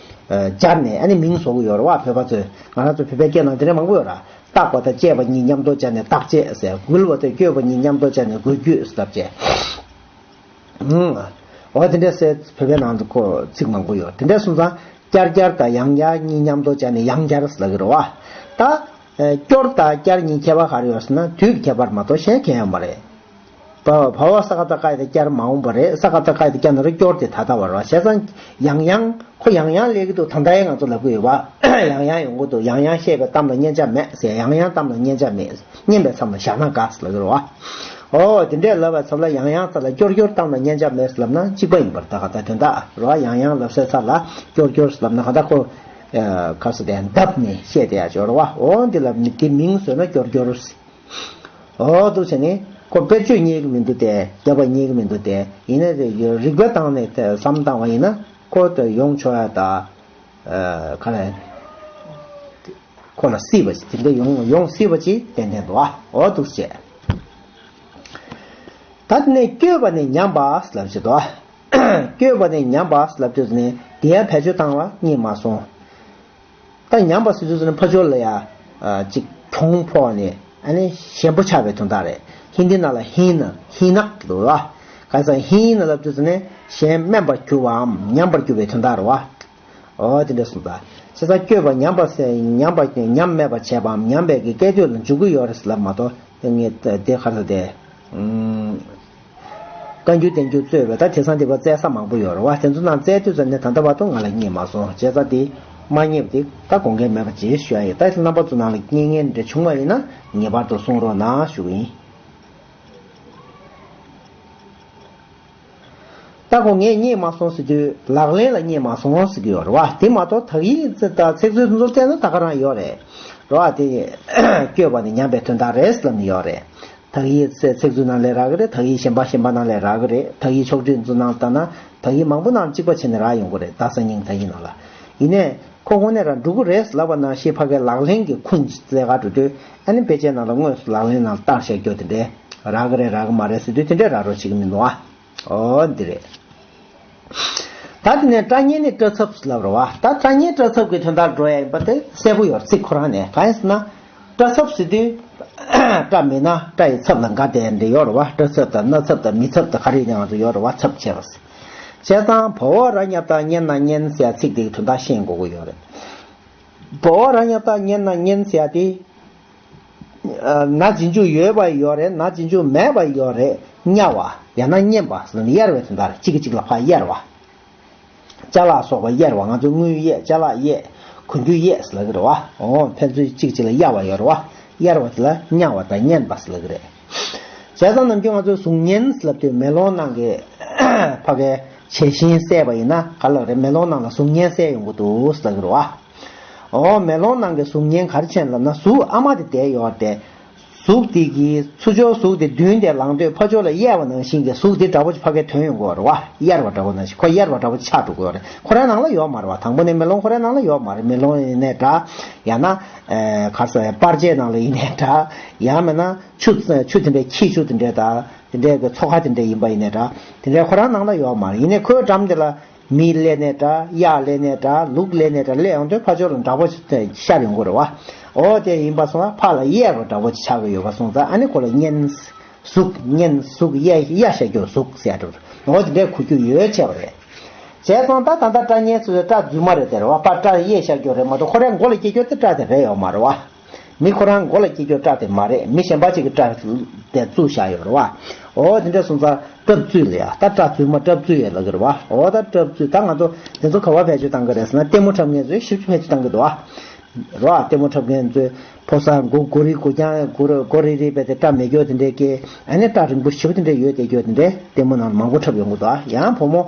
སྦྱར་ནས་ཨ་ནི་མིང་བཟོ་གི་ཡོད་རེད་བ། བོད་པ་ཚོས། ང་རང་ཚོ་བོད་པའི་སྐད་ནང་དེ་འདྲ་མང་པོ་ཡོད་ར། བརྟག་པ་དང་དཔྱད་པ་གཉིས་མཉམ་དུ་སྦྱར་ནས་བརྟག་དཔྱད་ཟེར། འགུལ་བ་དང་བསྐྱོད་པ་གཉིས་མཉམ་དུ་སྦྱར་ནས་འགུལ་སྐྱོད་ཟེར་ལབ་བྱས། ཨང་། འོ་དེ་འདྲ་ཟེར་བོད་པའི་ནང་དུ་ཁོ་ཚིག་མང་པོ་ཡོད། དེ་འདྲ་སོང་ཙང་བསྐྱར་བསྐྱར་དང་ཡང་བསྐྱར་གཉིས་མཉམ་དུ་སྦྱར་ནས་ཡང་བསྐྱར་ཟེར་ལབ་ཀྱི་རེད་བ། ད་སྐྱོར་དང་བསྐྱར་གཉིས་ཁྱད་པར་ག་རེ་ཡོད་ཟེར་ན་དུས་ཀྱི་ཁྱད་པར་མ་གཏོགས་གཞན་ཁྱད་ཡོད་མ་རེད། བ་བ་བ་ས་ག་བཏགས་སྐ་ཡ་དེ་བསྐྱར་མ་འོངས་པ་རེད། ས་ག་བཏགས་སྐ་ཡ་དེ་བསྐྱར་ན་རེ་སྐྱོར་དེ་ད་ལྟ་བ་རེད་བ། བྱས་ཙང་ཡང་ཡང་ཁོ་ཡང་ཡང་སླེབས་ཀྱི་འདུག་ད་ལྟ་ཡང་ང་ཚོ་ལབ་ཀྱི་ཡོད་བ། ཡང་ཡང་ཡོང་གི་འདུག་ཡང་ཡང་བཤད་པའི་གཏམ་ལ་སྙན་ཆ་མེད་ཟེར། ཡང་ཡང་གཏམ་ལ་སྙན་ཆ་མེད། སྙན་པའི་མཚམས་ལ་བཞག་ན་དགའ་ཟེར་ལབ་ཀྱི་རེད་བ། ཨོ་དེ་འདྲས་ལབ་པའི་མཚམས་ལ་ཡང་ཡང་ས་ལ་སྐྱོར་སྐྱོར་གཏམ་ལ་སྙན་ཆ་མེད་ཟེར་ལབ་ན་གཅིག་པ་ཡིན་པར་ད་ག་ད་དོན་དག་རེད་བ། ཡང་ཡང་ལབ་སའི་ས་ལ་སྐྱོར་སྐྱོར་ཟེར་ལབ་ན་ག་ད་ཁོ་ག་ས་དེ་བརྡབས་ནས་བཤད་བསྡད་ཡ་ཅིག་ཡོད་རེད་བ། ཨོ་འདི་ལ་མི་དེ་མིང་བཟོས་ན་སྐྱོར་སྐྱོར་ཟེར། ཨོ་འདུག་བྱས་ནས་ཁོ་དཔེར་བརྗོད་རྙེད་ཀྱི་མི་འདུག་སྟེ། རྒྱབ་པ་རྙེད་ཀྱི་མི་འདུག་སྟེ། ཡིན་ནའི་རིགས་པ་བཏང་ནས་བསམ་བཏང་བ་ཡིན་ན་ཁོ་དེ་ཡོང་ཆོག་ཡ་ད། ཨ་ག་རེ། ཁོ་ལ་སྲིད་པ་ཞིག་དེ་འདྲ་ཡོང་ཡོང་སྲིད་པ་ཅིག་ཏན་ཏན་འདུག་ཨ། ཨོ་འདུག་བྱས། ད་དེ་ནས་བསྐྱོད་པ་ནས་ཉམས་པ་ལབ་བྱེད་དོ། བསྐྱོད་པ་ནས་ཉམས་པ་ལབ་དུས་ནས་དེ་ཡང་བེད་སྤྱོད་བཏང་བ་རྙེད་མ་སོང་། ད་ཉམས་པ་ཟེར་དུས་ནི་ཕར་ཕྱོགས་ལ་ཡ་ཅིག་གྱོང་ཕོག་ནས་ཨ་ནི་ཞན་པོ་ཆགས་པའི་དོན་དག་རེད། ཧིན་དི་ནང་ལ་ཧིན་ན་ཧིན་ནག་འདུག་ལ། གང་ཟག་ཧིན་ན་ལབ་དུས་ནི་གཞན་དམན་པར་གྱུར་བའམ་ཉམས་པར་གྱུར་པའི་དོན་དག་རེད་བ། ཨོ་དེ་འདྲ་གསུངས་པ། བྱས་ཙང་བསྐྱོད་པ་ཉམས་པ་ཟེར་ཉམས་པ་ཉམས་མེད་པར་བྱས་པའམ་ཉམས་པའི་གི་སྐད་དོད་ལ་འཇུག་གི་ཡོད་རེད་ལབ་མ་གཏོགས་དེ་ངས་དེ་ག་ས་དེ། བཀའ་འགྱུར་བསྟན་འགྱུར་གཙོས་པའི་ད་དེང་སང་དེ་བ་བཙལ་ས་མང་པོ་ཡོད་རེད་བ། དེ་ཚོ་ནང་བཙལ་དུས་ཙམ་ནས་ད་ལྟ་བར་དུ་ང་ལ་རྙེད་མ་སོང་། བྱས་ཙང་དེ་མ་རྙེད་པ་དེ་ད་དགོངས་འགལ་མེད་པ་ཅེས་ཞུ་ཡ་ཡིན། ད་རྣམ་པ་ཚོ་ནང་ལ་རྙེད་མཁན་འདྲ་བྱུང་བ་ཡིན་ན་ངེས་པར་དུ་གསུང་རོགས་གནང་ཞུ་གི་ཡིན། ད་ཁོ་ངས་རྙེད་མ་སོང་ཟེར་དུས་ལག་ལེན་ལ་རྙེད་མ་སོང་ཟེར་གྱི་ཡོད་རེད་བ། དེ་མ་གཏོགས་དག་ཡིག་ད་ཚིག་མཛོད་ཚོ་བལྟས་ན་ད་ག་རང་ཡོད་རེད། རེད་བ། དེ་བསྐྱོད་པ་ནི་ཉམས་པའི་དོན་དག་རེད་ཟེར་ལབ་ནི་ཡོད་རེད། དག་ཡིག་ཚིག་མཛོད་ནང་ལས་རག་གི་རེད། དག་ཡིག་གཞན་པ་གཞན་པ་ནང་ལས་རག་གི་རེད། དག་ཡིག་ཕྱོགས་བསྒྲིགས་མཛོད་ནང་ལྟ་ན་དག་ཡིག་མང་པོ་ནང་གཅིག་པ་བྱས་ནས་རག་ཡོང་གི་རེད། རྡ་ས་རྙིང་དག་ཡིག་ནང་ལ། ཡིན་ནའི་ཁོ་དངོས་གནས་རང་འགྲོ་གི་རེད་ལབ་པ་ནང་བཞིན་ཕ་གའི་ལག་ལེན་གྱི་ཁུངས་བཙལ་ག་འགྲོ་དུས་ཨ་ནི་དཔེ་ཆའི་ནང་ལ་དངོས་སུ་ལག་ལེན་ནང་བསྟར་བཞག་རྒྱུ་དེ་འདྲའི་རག་གི་རེད་རག་གི་མ་རེད་ཟེར་དུས་དེ་འདྲའི་རག་རོགས་བྱེད་ཀྱི་མི་འདུག་ཨ། ཨོ་འདི་རེད། ད་དེ་ནས་སྒྲ་སྙན་ནི་སྒྲ་ཚབ་ལབ་རེད་བ། ད་སྒྲ་སྙན་སྒྲ་ཚབ་ཀྱི་དོན་དག་འགྲོ་ཡ་ཡིན་པ་དེ་གསལ་པོ་ཡོད་རེད། ཚིག་ཁོ་རང་ནས་གང་ཡིན་ཟེར་ན། སྒྲ་ཚབ་ཟེར་དུས་སྒྲ་མེད་ན་སྒྲ་ཡི་ཚབ་ལ་འགའ་དེ་འདྲ་ཡོད་རེད་བ། སྒྲ་ཚབ་དང་སྣ་ཚབ་དང་མི་ཚབ་དང་ག་རེ་ཡིན་ང་ཚོ་ཡོད་རེད་བ། ཚབ་བྱས་པ་ཟེར། བྱས་ཙང་བ་འོག་ར་ཉ་བཏགས་སྙན་ན་སྙན་ཟེར་ཡ་ཚིག་དེ་གི་དོན་དག་ཤེས་དགོས་ཀྱི་ཡོད་རེད། བ་འོག་ར་ཉ་བཏགས་སྙན་ན་སྙན་ཟེར་ཡ་དེ། ན་རྗེས་འཇུག་ཡོད་པ་ཡོད་རེད། ན་རྗེས་འཇུག་མེད་པ་ཡོད་རེད། གཉའ་བ་ཡང་ན་མཉེན་པ་ཟེར་ནས་གཡར་བའི་དོན་དག་རེད། གཅིག་གིས་གཅིག་ལ་ཕར་གཡར་བ། ཅ་ལག་སོགས་པ་གཡར་བ། ང་ཚོ་དངུལ་གཡས། ཅ་ལག་གཡས། གོན་རྒྱུ་གཡས་ཟེར་ལབ་ཀྱི་རེད་བ། འོ་ཕན་ཚུན་གཅིག་གཅིག་ལ་གཡར་བ་ཡོད་རེད་བ། གཡར་བ་དེ་ལ་གཉའ་བ་དང་མཉེན་པ་ཟེར་ལབ་ཀྱི་རེད། བྱས་ཙང་ནམ་རྒྱུན་ང་ཚོས་གཟུགས་བརྙན་ཟེར་ལབ་དུས་མེ་ལོང་ནང་གི་ཕ་གའི་བྱད་བཞིན་གསལ་བ་ཡིན་ན་ག་ལབ་རེད། མེ་ལོང་ནང་ལ་གཟུགས་བརྙན་གསལ་ཡོང་གི་འདུག་ཟེར་ལབ་ཀྱི་རེད་བ། འོ་མེ་ལོང་ནང་གི་གཟུགས་བརྙན་ག་རེ་བྱས་ལབ་ན་གཟུགས་ཨ་མ་དེ་བསྡད་ཡོད་རེད་དེ། གཟུགས་དེ་གི་ཚུར་ཕྱོགས་གཟུགས་དེ་མདུན་དེ་ལངས་དུས་ཕར་ཕྱོགས་ལ་གཡས་པ་ནང་བཞིན་གྱི་གཟུགས་དེ་འདྲ་པོ་ཅིག་ཕ་གིར་ཐོན་ཡོང་གི་ཡོད་རེད་བ། གཡར་བ་འདྲ་པོ་ནང་བཞིན་ཁོ་གཡར་བ་འདྲ་པོ་ཅིག་ཆགས་འགྲོ་གི་ཡོད་རེད། ཁོ་རའི་ནང་ལ་ཡོད་མ་རེད་བ། དང་པོ་ནས་མེ་ལོང་ཁོ་རའི་ནང་ལ་ཡོད་མ་རེད། མེ་ལོང་ཡིན་ནའི་འདྲ། ཡང་ན་ཨེ་ག་རེ་ཟེར་པར་ཆས་ནང་ལ་ཡིན་ནའི་འདྲ། ཡང་མིན་ན་ཆུ་ཆུ་དེ་འདྲའི་ཁྱི་ཆུ་དེ་འདྲའི་དང་དེ་འདྲའི་གི་མཚོ་ཁ་དེ་འདྲའི་ཡིན་པ་ཡིན་ནའི་འདྲ། དེ་འདྲའི་ཁོ་རང་ནང་ལ་ཡོད་མ་རེད། ཡིན་ནའི་ཁོའི་འགྲམ་དེ་ལ། མི་སླེབས་ནའི་འདྲ། གཡག་སླེབས་ནའི་འདྲ། ལུག་སླེབས་ནའི་འདྲ། སླེབས་ཡོང་དུས་ཕར་ཕྱོགས་ལ་འདྲ་པོ་ཞིག་ཤར་ཡོང་གི་རེད་བ། འོ་དེ་ཡིན་པ་སོང་ཙང་ཕར་ལ་གཡས་པ་འདྲ་པོ་ཅིག་ཆགས་ཀྱི་ཡོད་པ་སོང་ཙང་ཨ་ནི་ཁོ་ལ་མཉེན། གཟུགས་མཉེན། གཟུགས་གཡས་གཡས་བཞག་རྒྱུ་གཟུགས་ཟེར་ཡ་འདྲ་པོ་འོ་དེ་འདྲའི་གོ་རྒྱུ་ཡོད་ཆེ་བ་རེད། བྱས་ཙང་ད་ད་ལྟ་སྒྲ་སྙན་ཟེར་བའི་སྒྲ་རྫུན་མ་རེད་དེ་རེད་བ། ཕར་སྒྲ་གཡས་བཞག་རྒྱུ་རེད་མ་གཏོགས་ཁོ་རའི་མགོ་ལ་སྐྱེ་རྒྱུ་དེ་སྒྲ་དེ་རེད་ཡོད་མ་རེད་བ། མི་ཁོ་རང་མགོ་ལ་སྐྱེ་རྒྱུ་སྒྲ་དེ་མ་རེད། མི་གཞན་པ་ཅིག་གི་སྒྲ་དེ་བཙུགས་བཞག་ཡོད་རེད་བ། འོ་དེ་འདྲ་སོང་ཙང་སྐྲབ་བཙུགས་ལ་ཡ། ད་སྒྲ་རྫུན་མ་སྐྲབ་བཙུགས་ཡོད་ལབ་ཀྱི་རེད་བ། འོ་ད་སྐྲབ་བཙུགས། ད་ང་ཚོ་དེ་ཚོ་ག་པར་བེད་སྤྱོད་བཏང་གི་རེད་ཟེར་ན་ལྟད་མོ་འཁྲབ་མཁན་ཚོས་ཞིབ་ཅིག་བེད་སྤྱོད་བཏང་གི་འདུག་བ། རེད་བ། ལྟད་མོ་འཁྲབ་མཁན་ཚོས་ཕོ་གསར་མགོ་མགོ་རིལ་མགོ་རྐྱང་མགོ་རིལ་མགོ་རིལ་རིལ་བས་དེ་སྐྲ་མེད་རྒྱུ་དེ་འདྲའི་སྐད། ཨ་ནི་སྐྲ་རིང་པོ་ཞེ་པོ་དེ་འདྲ་ཡོད་བསྡད་རྒྱུ་དེ་འདྲའི་ལྟད་མོ་ནང་ལ་མང་པོ་འཁྲབ་ཡོང་གི་འདུག་བ། ཡང་བུ་མོ།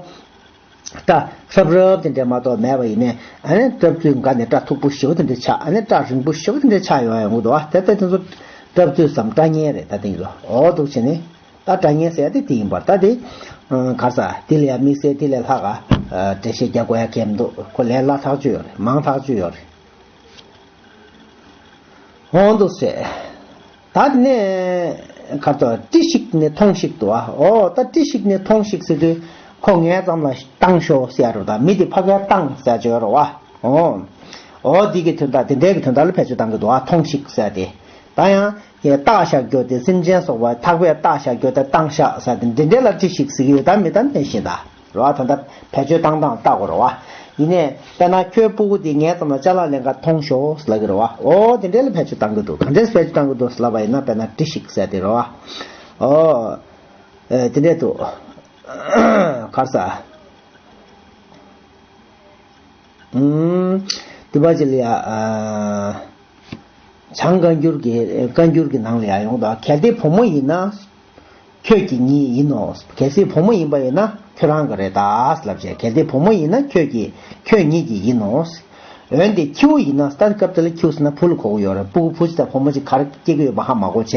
སྐྲ་ཧྲབ་ཧྲབ་དེ་འདྲ་མ་གཏོགས་མེད་པ་ཡིན་ནའི་ཨ་ནི་སྐྲབ་བཙུགས་འགའ་ནས་སྐྲ་མཐུག་པོ་ཞེ་པོ་དེ་འདྲ་ཆགས། ཨ་ནི་སྐྲ་རིང་པོ་ཞེ་པོ་དེ་འདྲ་ཆགས་ཡོང་ཡོང་གི་འདུག་བ། དེ་ལྟ་དེ་ཚོ་སྐྲབ་བཙུགས་སམ་སྐྲ་སྙན་རེད། ད་དེ་ཚོ་འོ་འདུག་བྱས་ནས་ད་སྐྲ་སྙན་ཟེར་ཡ་དེ་དེ་ཡིན་པར་ད་དེ་ག་རེ་ཟ་དེ་ལས་ཡ་དམིགས་བསལ་དེ་ལས་ལྷག་ག་ འགྲེལ་བཤད་རྒྱག་དགོས་ཡ་གལ་མི་འདུག་ཁོ་ལས་སླ་ཐག་ཆོད་ཡོད་རེད། མང་ཐག་ཆོད་ཡོད་རེད། འོང་འདུག་ཟེར། ད་དེ་ནས་ཁ་ཏོ་བཀྲི་ཞིག་ནས་མཐོང་ཞིག་འདུག་ཨ། ཨོ་ད་བཀྲི་ཞིག་ནས་མཐོང་ཞིག་ཟེར་དུས་ཁོ་ངའི་ཙམ་ལ་བཏང་ཤོག་ཟེར་ཡ་རེད། ད་མི་དེ་ཕ་གིར་བཏང་ཟེར་ཡ་ཅིག་ཡོད་རེད་བ། ཨོ། ཨོ་འདི་གི་དོན་དག་དེ་འདྲའི་གི་དོན་དག་ལ་བེད་སྤྱོད་བཏང་གི་འདུག་ཨ། མཐོང་ཞིག་ཟེར་ཡ་དེ། ད་ཡང་བཏགས་བཞག་རྒྱུ་དེ་སེམས་ཅན་སོགས་པ་ཐག་པས་བཏགས་བཞག་རྒྱུ་དེ་བཏང་བཞག་ཟེར་ཡ་དེ་འདི་འདྲའི་ལ་བཀྲི་ཞིག་ཟེར་གི་ཡོད། ད་མི་ད་མེད་བཞིན་ད། རོ། ད་ལྟ་བེད་སྤྱོད་བཏང་སྟངས་ལྟ་དགོས་རེད་བ། ཡིན་ནའི་དཔེར་ན་ཁྱོད་སྤུ་གུ་འདི་ངའི་རྩ་ལ་ཅ་ལག་ལེན་ག་མཐོང་ཤོག་ལབ་ཀྱི་རེད་བ། ཨོ་དེ་འདྲའི་ལ་བེད་སྤྱོད་བཏང་གི་འདུག་ག་འདྲས་བེད་སྤྱོད་བཏང་གི་འདུག་ལབ་པ་ཡིན་ན། དཔེར་ན་བཀྲི་ཞིག་ཟེར་དེ་རེད་བ། ཨོ། ཨེ་དེ་འདྲས་འདུག་གར་ས། ཨུམ། དུ་བ་ཅི་ལ་ཡ། ཨ། བྱང་བཀའ་འགྱུར་གྱི་བཀའ་འགྱུར་གྱི་ནང་ལ་ཡང་ཡོང་དོ། གལ་ཏེ་བུ་མོ་ཡིན་ན་ཁྱོད་ཀྱི་ཉིད་ཡིན་ནོ། གལ་སྲིད་བུ་མོ་ཡིན་པ་ཡིན་ན་ཁྱོད་རང་གི་རེད་ད་ལབ་བྱས། གལ་ཏེ་བུ་མོ་ཡིན་ན་ཁྱོད་ཀྱི་ཁྱོད་ཉིད་ཀྱི་ཡིན་ནོ། འོན་ཏེ་ཁྱེའུ་ཡིན་ན། ད་སྐབས་དེ་ལ་ཁྱེའུ་ཟེར་ན་བུ་ལ་གོ་གི་ཡོད་རེད། སྤུ་གུ་བུ་ཅིག་དང་བུ་མོ་ཅིག་ག་རེ་སྐྱེ་གི་ཡོད་པ་ཧ་མ་གོ་བྱས་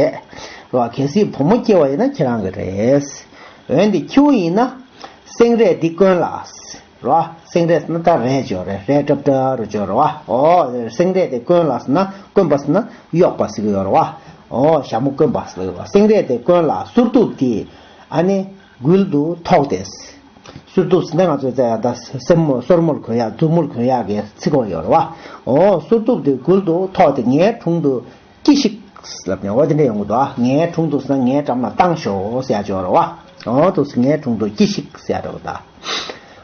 རོ། གལ་སྲིད་བུ་མོ་སྐྱེ་བ་ཡིན་ན་ཁྱེད་རང་གི་རེད། འོན་ཏེ་ཁྱེའུ་ཡིན་ན་སེང་རས་འདི་བསྐོན་ལ། རོ། སེང་རས་ཟེར་ན་ད་རས་ཅིག་ཡོད་རེད། རས་ཀྲབ་ཀྲབ་རུ་ཅིག་ཡོད་རེད་བ། ཨོ། སེང་རས་དེ་བསྐོན་ལ་ཟེར་ན། བསྐོན་པ་ཟེར་ན་གཡོགས་པ་ཟེར་གི་ཡོད་རེད་བ། ཨོ། ཞྭ་མོ་བསྐོན་པ་ཟེར་གི་ཡོད་རེད་བ། སེང་རས་དེ་བསྐོན་ལ་གསུར་གདུབ་དེ་ཨ་ནི་མགུལ་དུ་ཐོགས་ཏེ། གསུར་གདུབ་ཟེར་ན་ང་ཚོས་བཙལ་ཡ་ད་སེན་མོ་སོར་མོར་གོན་ཡ། མཛུབ་མོར་གོན་ཡ་གི་ཚིག་གོ་ཡོད་རེད་བ། ཨོ། གསུར་གདུབ་དེ་མགུལ་དུ་ཐོགས་ཏེ་ངའི་དྲུང་དུ་སྐྱེས་ཤིག་ལབ་ནས། འོ་དེ་འདྲ་ཡོང་གི་འདུག་ཨ། ངའི་དྲུང་དུ་ཟེར་ན་ངའི་འགྲམ་ལ་བཏང་ཤོག་ཟེར་ཡ་ཅིག་ཡོད་རེད་བ། འོ་འདུག་སེ་ངའི་དྲུང་དུ་སྐྱེས་ཤིག་ཟེར་ཡ་འདྲ་བོ་ད།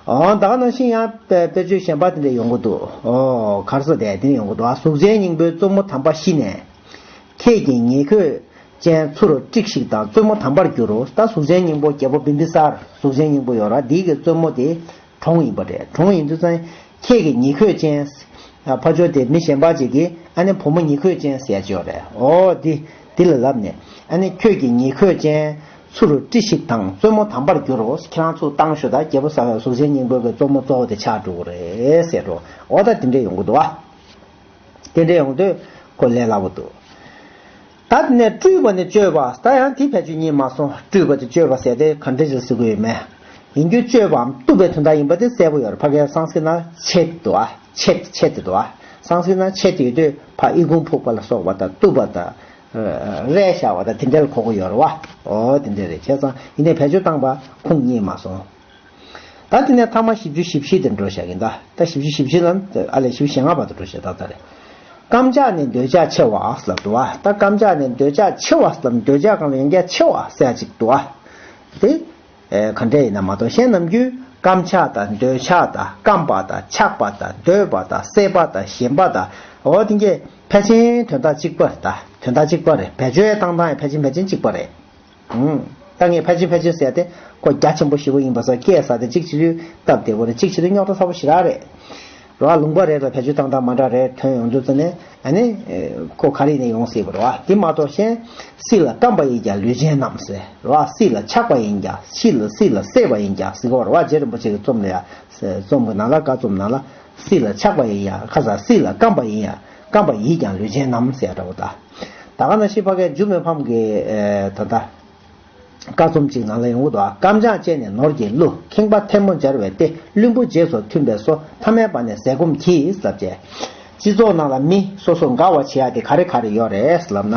འོ་ད་ག་ནང་བཞིན་ཡང་དཔེ་དཔེ་བརྗོད་གཞན་པ་དེ་འདྲ་ཡོང་གི་འདུག་ཨོ་གར་ས་དེ་དེ་འདྲ་ཡོང་གི་འདུག་ཨ། གཟུགས་ཅན་སྙིང་པོའི་བཙུན་མོ་དམ་པ་ཤི་ནས། ཁྱེད་ཀྱི་ཉེ་ཁོས་ཅན་ཚུར་བཀྲིགས་ཤིག་དང་བཙུན་མོ་དམ་པར་འགྱུར་རོ། ད་གཟུགས་ཅན་སྙིང་པོ་རྒྱལ་པོ་བིམ་བི་སར་གཟུགས་ཅན་སྙིང་པོ་ཡོད་ར། འདི་གི་བཙུན་མོ་དེ་གྲོངས་ཡིན་པ་རེད། གྲོངས་ཡིན་དུས་ཙང་ཁྱེད་ཀྱི་ཉེ་ཁོས་ཅན། ཕ་ཇོ་དེ་མི་གཞན་པ་ཅིག་གིས་ཨ་ནི་བུ་མོ་ཉེ་ཁོས་ཅན་ཟེར་ཡ་ཅིག་ཡོད་རེད། ཨོ་འདི་འདི་ལ་ལབ་ནས། ཨ་ནི་ཁྱོད་ཀྱི་ཉེ་ཁོས་ཅན་ཚུར་བཀྲིས་ཤིག་དང་བཙུན་མོ་དམ་པར་འགྱུར་རོ། ཁྱེད་རང་ཚུར་བཏང་ཤོག་ད་རྒྱལ་པོ་ས་གཟུགས་ཅན་སྙིང་པོ་གི་བཙུན་མོ་གཙོ་བོ་དེ་ཆགས་འགྲོ་གི་རེད་ཟེར་རོ། ཨོ་ད་དེ་འདྲས་ཡོང་གི་འདུག་ཨ། དེ་འདྲས་ཡོང་དུས་ཁོ་ལས་སླ་པོ་འདུག་ད་དེ་ནས་སྤྲུལ་པ་ནི་སྤྱོད་པ། ད་ཡང་དེ་བེད་སྤྱོད་རྙེད་མ་སོང་། སྤྲུལ་པ་དེ་སྤྱོད་པ་ཟེར་དེ་ག་འདྲ་ཞིག་ཟེར་དགོས་ཡོད་མེད། ཡིན་རྒྱུ་སྤྱོད་པའམ་གཏུབ་པའི་དོན་དག་ཡིན་པ་དེ་གསལ་པོ་ཡོད་རེད། ཕ་གིའི་སང་སྐྲ་ན་ཆེད་འདུག་ཨ། ཆེད་ཆེད་དེ་འདུག་ཨ། སང་སྐྲ་ན་ཆེད་དེ་ཡོད་དུས་ཕ་ཨི་ཁུང་ཕུག་པ་ལ་སོགས་པ་དང་གཏུབ་པ་དང་། རས་བཞག་པ་དང་དེ་འདྲ་ལ་གོ་གི་ཡོད་རེད་བ། ཨོ་དེ་འདྲ་རེད། བྱས་ཙང་ཡིན་ནའི་བེད་སྤྱོད་བཏང་པ་ཁུངས་རྙེད་མ་སོང་། ད་དེ་ནས་ཐ་མ་བཞི་བཅུ་ཞེ་བཞི་དེ་འགྲོ་བཞག་ཡིན་ད། ད་བཞི་བཅུ་ཞེ་བཞི་ལ་ཨ་ལས་བཞི་བཅུ་ཞེ་ལྔ་བར་དུ་འགྲོ་བཞག་ད་ད་རེད། རྐམ་ཆགས་ནི་འདོད་ཆགས་ཆེ་བ་ལབ་འདུག་བ། ད་རྐམ་ཆགས་ནི་འདོད་ཆགས་ཆེ་བ་ལབ། འདོད་ཆགས་གང་ལ་ཡོང་རྒྱ་ཆེ་བ་ཟེར་ཅིག་འདུག་བ། དེ་ཨེ་ག་འདྲ་ཡིན་ན་མ་གཏོགས་གཞན་ནམ་རྒྱུན་རྐམ་ཆགས་དང་འདོད་ཆགས་དང་རྐམ་པ་དང་ཆགས་པ་དང་འདོད་པ་དང་སྲེད་པ་དང་ཞེན་པ་དང་། འོ་དེ་གས་ཕལ་ཆེར་དོན་དག་གཅིག་པ་རེད་ད། དོན་དག་གཅིག་པ་རེད། བེད་སྤྱོད་བཏང་སྟངས་ཡང་ཕལ་ཆེར་ཕལ་ཆེར་གཅིག་པ་རེད། ད་ངས་ཕལ་ཆེར་ཕལ་ཆེར་ཟེར་ཏེ་ཁོ་རྒྱ་ཆེན་པོ་ཞེ་པོ་ཡིན་པ་སོགས་སྐད་ཟ་སྟེ་གཅིག་བྱེད་དུས་སྟབས་བདེ་པོ་རེད། གཅིག་བྱེད་དུས་རྙོག་དྲ་ཚ་པོ་ཞེ་དྲག་རེད། རོ། ལུང་པ་རེ་ལ་བེད་སྤྱོད་བཏང་སྟངས་མ་འདྲ་རེ་ཐོན་ཡོང་དུས་ཙ་ནས་ཨ་ནི་ཁོ་ག་རེ་ནས་ཡོང་སྲིད་པ་རེད་བ། དེ་མ་གཏོགས་གཞན་སྲིད་ལ་རྐམ་པ་ཡིན་ཀྱང་ལུས་ཅན་རྣམས་ཟེར་རོ། སྲིད་ལ་ཆགས་པ་ཡིན་ཀྱང་། སྲིད་ལ་སྲིད་ལ་སྲེད་པ་ཡིན་ཀྱང་ཟེར་གོ་རེད་བ། རྗེ་རིན་པོ་ཆེ་གི་རྩོམ་ལ་ཡ། རྩོམ་གྱི་ནང་ལ། བཀའ་རྩོམ་ནང་ལ་སྲིད་ལ་ཆགས་པ་ཡིན་ཡང་ཁ་ས། སྲིད་ལ་རྐམ་པ་ཡིན་ཡང་རྐམ་པ་ཡིན་ཀྱང་ལུས་ཅན་རྣམས་ཟེར་ཡ་འདྲ་བོ་ད། ད་ག་ནང་བཞིན་ཕ་གིའི་འཇུ་མི་ཕམ་གྱི་ད་ལྟ་བཀའ་རྩོམ་གཅིག་ནང་ལ་ཡོང་གི་འདུག་རྐམ་ཆགས་ཅན་ནི་ནོར་གྱིས་བསླུ། ཁེངས་པ་ཐལ་མོ་སྦྱར་བས་ཏེ། བླུན་པོ་རྗེས་སུ་མཐུན་པས་སོ། ཐ་མལ་པ་ནི་ཟས་སྐོམ་གྱིས་ཟེར་བྱས། སྤྱི་ཚོགས་ནང་ལ་མི་སོ་སོ་དགའ་བ་བྱེད་ཡ་དེ་ག་རེ་ག་རེ་ཡོད་རེད་ལབ་ན།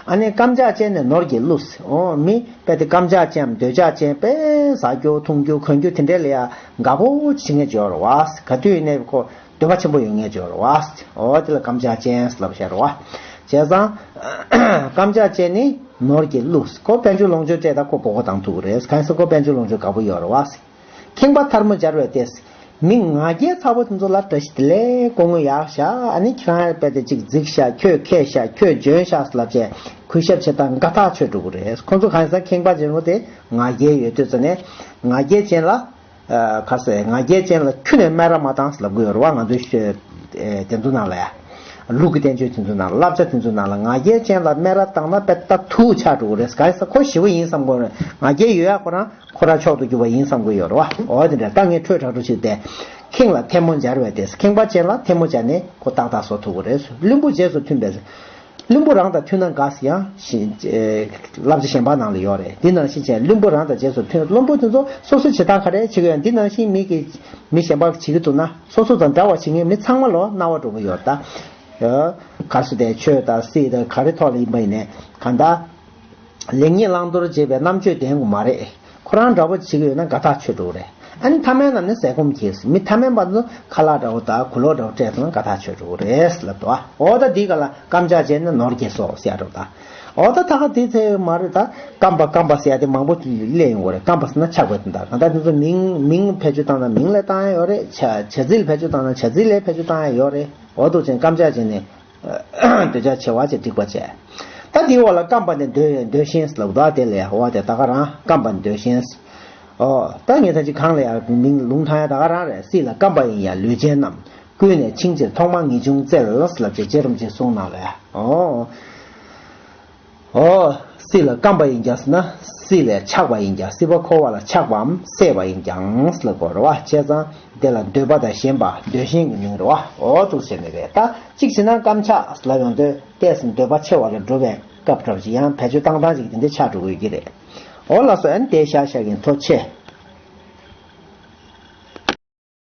ཨ་ནི་རྐམ་ཆགས་ཅན་ནི་ནོར་གྱིས་བསླུ། འོ་མི་དཔེ་དེ་རྐམ་ཆགས་ཅན་འདོད་ཆགས་ཅན་དཔེ་ཟ་རྒྱུ་འཐུང་རྒྱུ་གོན་རྒྱུ་དེ་འདྲས་ལ་ཡ་དགའ་པོ་བྱེད་མཁན་ཅིག་ཡོད་རེད་བ། ག་དུས་ཡིན་ནའི་ཁོ་འདོད་པ་ཆེན་པོ་ཡོད་མཁན་ཅིག་ཡོད་རེད་བ། འོ་དེ་ལ་རྐམ་ཆགས་ཅན་ལབ་བཤད་རེད་བ། བྱས་ཙང་རྐམ་ཆགས་ཅན་ནི་ནོར་གྱིས་བསླུ། ཁོ་དཔལ་འབྱོར་ལོངས་སྤྱོད་སྤྲད་ད་ཁོ་མགོ་སྐོར་བཏང་ཐུབ་ཀྱི་རེད། གང་ཡིན་ཟེར་ཁོ་དཔལ་འབྱོར་ལོངས་སྤྱོད་དགའ་པོ་ཡོད་རེད་བ། ཁེངས་པ་ཐལ་མོ་སྦྱར་བས་ཏེ། མི་ང་རྒྱལ་ཚ་པོ་དེ་ཚོ་ལ་བཀྲ་ཤིས་བདེ་ལེགས་སྐུ་ངོ་ཡག་ཤག་ཨ་ནི་ཁྱེད་རང་དཔེ་དེ་གཅིག་རྫིག་ཤག་ཁྱོད་མཁས་ཤག་ཁྱོད་འཇོན་ཤག་ལབ་བྱས་གུས་ཞབས་བྱེད་སྟངས་དགའ་ཐག་ཆོད་འགྲོ་གི་རེད། ཁོང་ཚོ་གང་ཡིན་ཟེར་ན་ཁེངས་པ་ཅན་པོ་དེ་ང་རྒྱལ་ཡོད་དུས་ཙ་ནས་ང་རྒྱལ་ཅན་ལ། ཁ་ཟེར་ང་རྒྱལ་ཅན་ལ་ཁྱོན་ནས་སྨད་ར་མ་བཏང་ལབ་གི་ཡོད་རེད་བ། ང་ཚོའི་ཤོད་དེ་ཚོ་ནང་ལ་ཡ། ལུགས་ཀྱི་བསྟན་བཅོས་དེ་ཚོ་ནང་ལ་བསླབ་བྱ་དེ་ཚོ་ནང་ལ་ང་རྒྱལ་ཅན་ལ་སྨད་ར་བཏང་ན་དཔེ་ལྟ་ཐུག་ཆགས་འགྲོ་གི་རེད། གང་ཡིན་ཟེར་ན་ཁོ་ཞི་བ་ཡིན་བསམ་གི་ཡོད་རེད། ང་རྒྱལ་ཡོད་ཡ་ཁོ་རང་ཁོ་ར་མཆོག་ཏུ་གྱུར་པ་ཡིན་བསམ་གི་ཡོད་རེད་བ། འོ་དེ་འདྲ་ད་ངས་འཕྲོས་དྲགས་འགྲོ་ཞིག་སྟེ། ཁེངས་ལ་ཐལ་མོ་སྦྱར་བས་ཏེ། ཁེངས་པ་ཅན་ལ་ཐལ་མོ་སྦྱར་ནས་ཁོ་ཏག་ཏག་བཟོ་ཐུབ་ཀྱི་རེད། བླུན་པོ་རྗེས་སུ་མཐུན་པས། བླུན་པོ་རང་དང་མཐུན་ན་དགའ་ཟེར་ཡང་ཞེས་བསླབ་བྱ་གཞན་པ་ནང་ལ་ཡོད་རེད། འདི་ནང་བཞིན་བྱས་བླུན་པོ་རང་དང་རྗེས་སུ་མཐུན། བླུན་པོ་དེ་ཚོ་སོ་སོའི་བྱེད་སྟངས་ག་རེ་བྱེད་ཀྱི་ཡོད། འདི་ནང་བཞིན་མི་གིས་མི་གཞན་པ་བྱེད་ཀྱི་འདུག་ན་སོ་སོ་དང་འདྲ་བ་བྱེད་མཁན་མི་ཚང་མ་ལོ་སྣང་བ་འགྲོ་གི་ཡོད་ད། ག་སུ་དེ་ཆོས་དང་སྲིད་དང་ག་རེ་ཐོག་ལ་ཡིན་པ་ཡིན་ནའི་གང་ལྟར། ལེགས་ཉེས་བླང་དོར་འབྱེད་པའི་རྣམ་དཔྱོད་ལྡན་དགོས་མ་རེད། ཁོ་རང་འདྲ་པོ་བྱེད་ཀྱི་ཡོད་ན་དགའ་ཐག་ཆོད་འགྲོ་གི་རེད། ཨ་ནི་མཐའ་མའི་ནང་ནས་ཟས་སྐོམ་གྱིས་མི་མཐའ་མའི་བར་དུ་ཁ་ལག་འདྲ་པོ་དང་གོས་ལོག་འདྲ་པོ་སྤྲད་སོང་ན་དགའ་ཐག་ཆོད་འགྲོ་གི་རེད་ལབ་འདུག་འོ་ད་འདི་ག་ལ་རྐམ་ཆག་བྱས་ན་ནོར་རྒྱས་སོ་ཟེར་ཡ་འདྲ་པོ་ད། འོ་ད་ད་ག་དེ་ཚེ་མ་རེད་ད། རྐམ་པ་རྐམ་པ་ཟེར་ཡ་དེ་མང་པོ་སླེབས་ཡོང་གི་རེད། རྐམ་པ་ཟེར་ན་ཆགས་པ་དེ་འདྲ། གང་ལྟར་དེ་ཚོ་མིང་མིང་བེད་སྤྱོད་བཏང་ན་མིང་ལ་བཏང་ཡ་ཡོད་རེད། བྱ་བྱ་ཚིག་ལ་བེད་སྤྱོད་བཏང་ན་བྱ་ཚིག་ལ་བེད་སྤྱོད་བཏང་ཡ་ཡོད་རེད། འོ་འདུག་ཅན་རྐམ་ཆག་བྱས་ནས། འདོད་ཆགས་ཆེ་བ་ཅེས་འགྲིག་པ་བྱས། ད་དེའི་འོག་ལ་རྐམ་པ་ནི་འདོད་འདོད་ཤེས་ལབ་འདུག་དེ་ལས་འོ་དེ་ད་ག་རང་རྐམ་པ་ནི་འདོད་ཤེས། ཨོ་ད་ངས་ད་ཅི་གང་ལ་ཡང་མིང་ལུང་ཐང་ཡ་ད་ག་རང་རེད། སྲིད་ལ་རྐམ་པ་ཡིན་ཡང་ལུས་ཅན་རྣམས། ཀུན་ནས་འཆིང་ཕྱིར་ཐོག་མར་ངེས་འབྱུང་བཙལ་ལབ་ཅེས་རྗེ་རིན་པོ་ཆེས་གསུངས་གནང་ལ་ཡ། ཨོ། ཨོ། སྲིད་ལ་རྐམ་པ་ཡིན་ཀྱང་ཟེར་ན་སྲིད་ལས་ཆགས་པ་ཡིན་ཀྱང་སྲིད་པ་འཁོར་བ་ལ་ཆགས་པའམ་སྲེད་པ་ཡིན་ཀྱང་ལ་གོ་རེད་བ། བྱས་ཙང་དེ་ལ་འདོད་པ་དང་ཞེན་པ་འདོད་ཞེན་གྱི་མིང་རེད་བ། ཨོ་འདུག་བྱས་ནས་རེད། ད་གཅིག་བྱས་ན་རྐམ་ཆག་ལབ་ཡོང་དུས་ཏོག་ཙམ་འདོད་པ་ཆེ་བ་ལ་འགྲོ་བའི་སྐབས་འདྲ་བ་ཅིག་ཡང་བེད་སྤྱོད་བཏང་སྟངས་ཅིག་དེ་འདྲ་ཆགས་འགྲོ་དགོས་ཀྱི་རེད། ཨོ་ལགས་སོ། ཨན་དེ་ཤ་ཤ་གིན་ཐོ་ཆེ།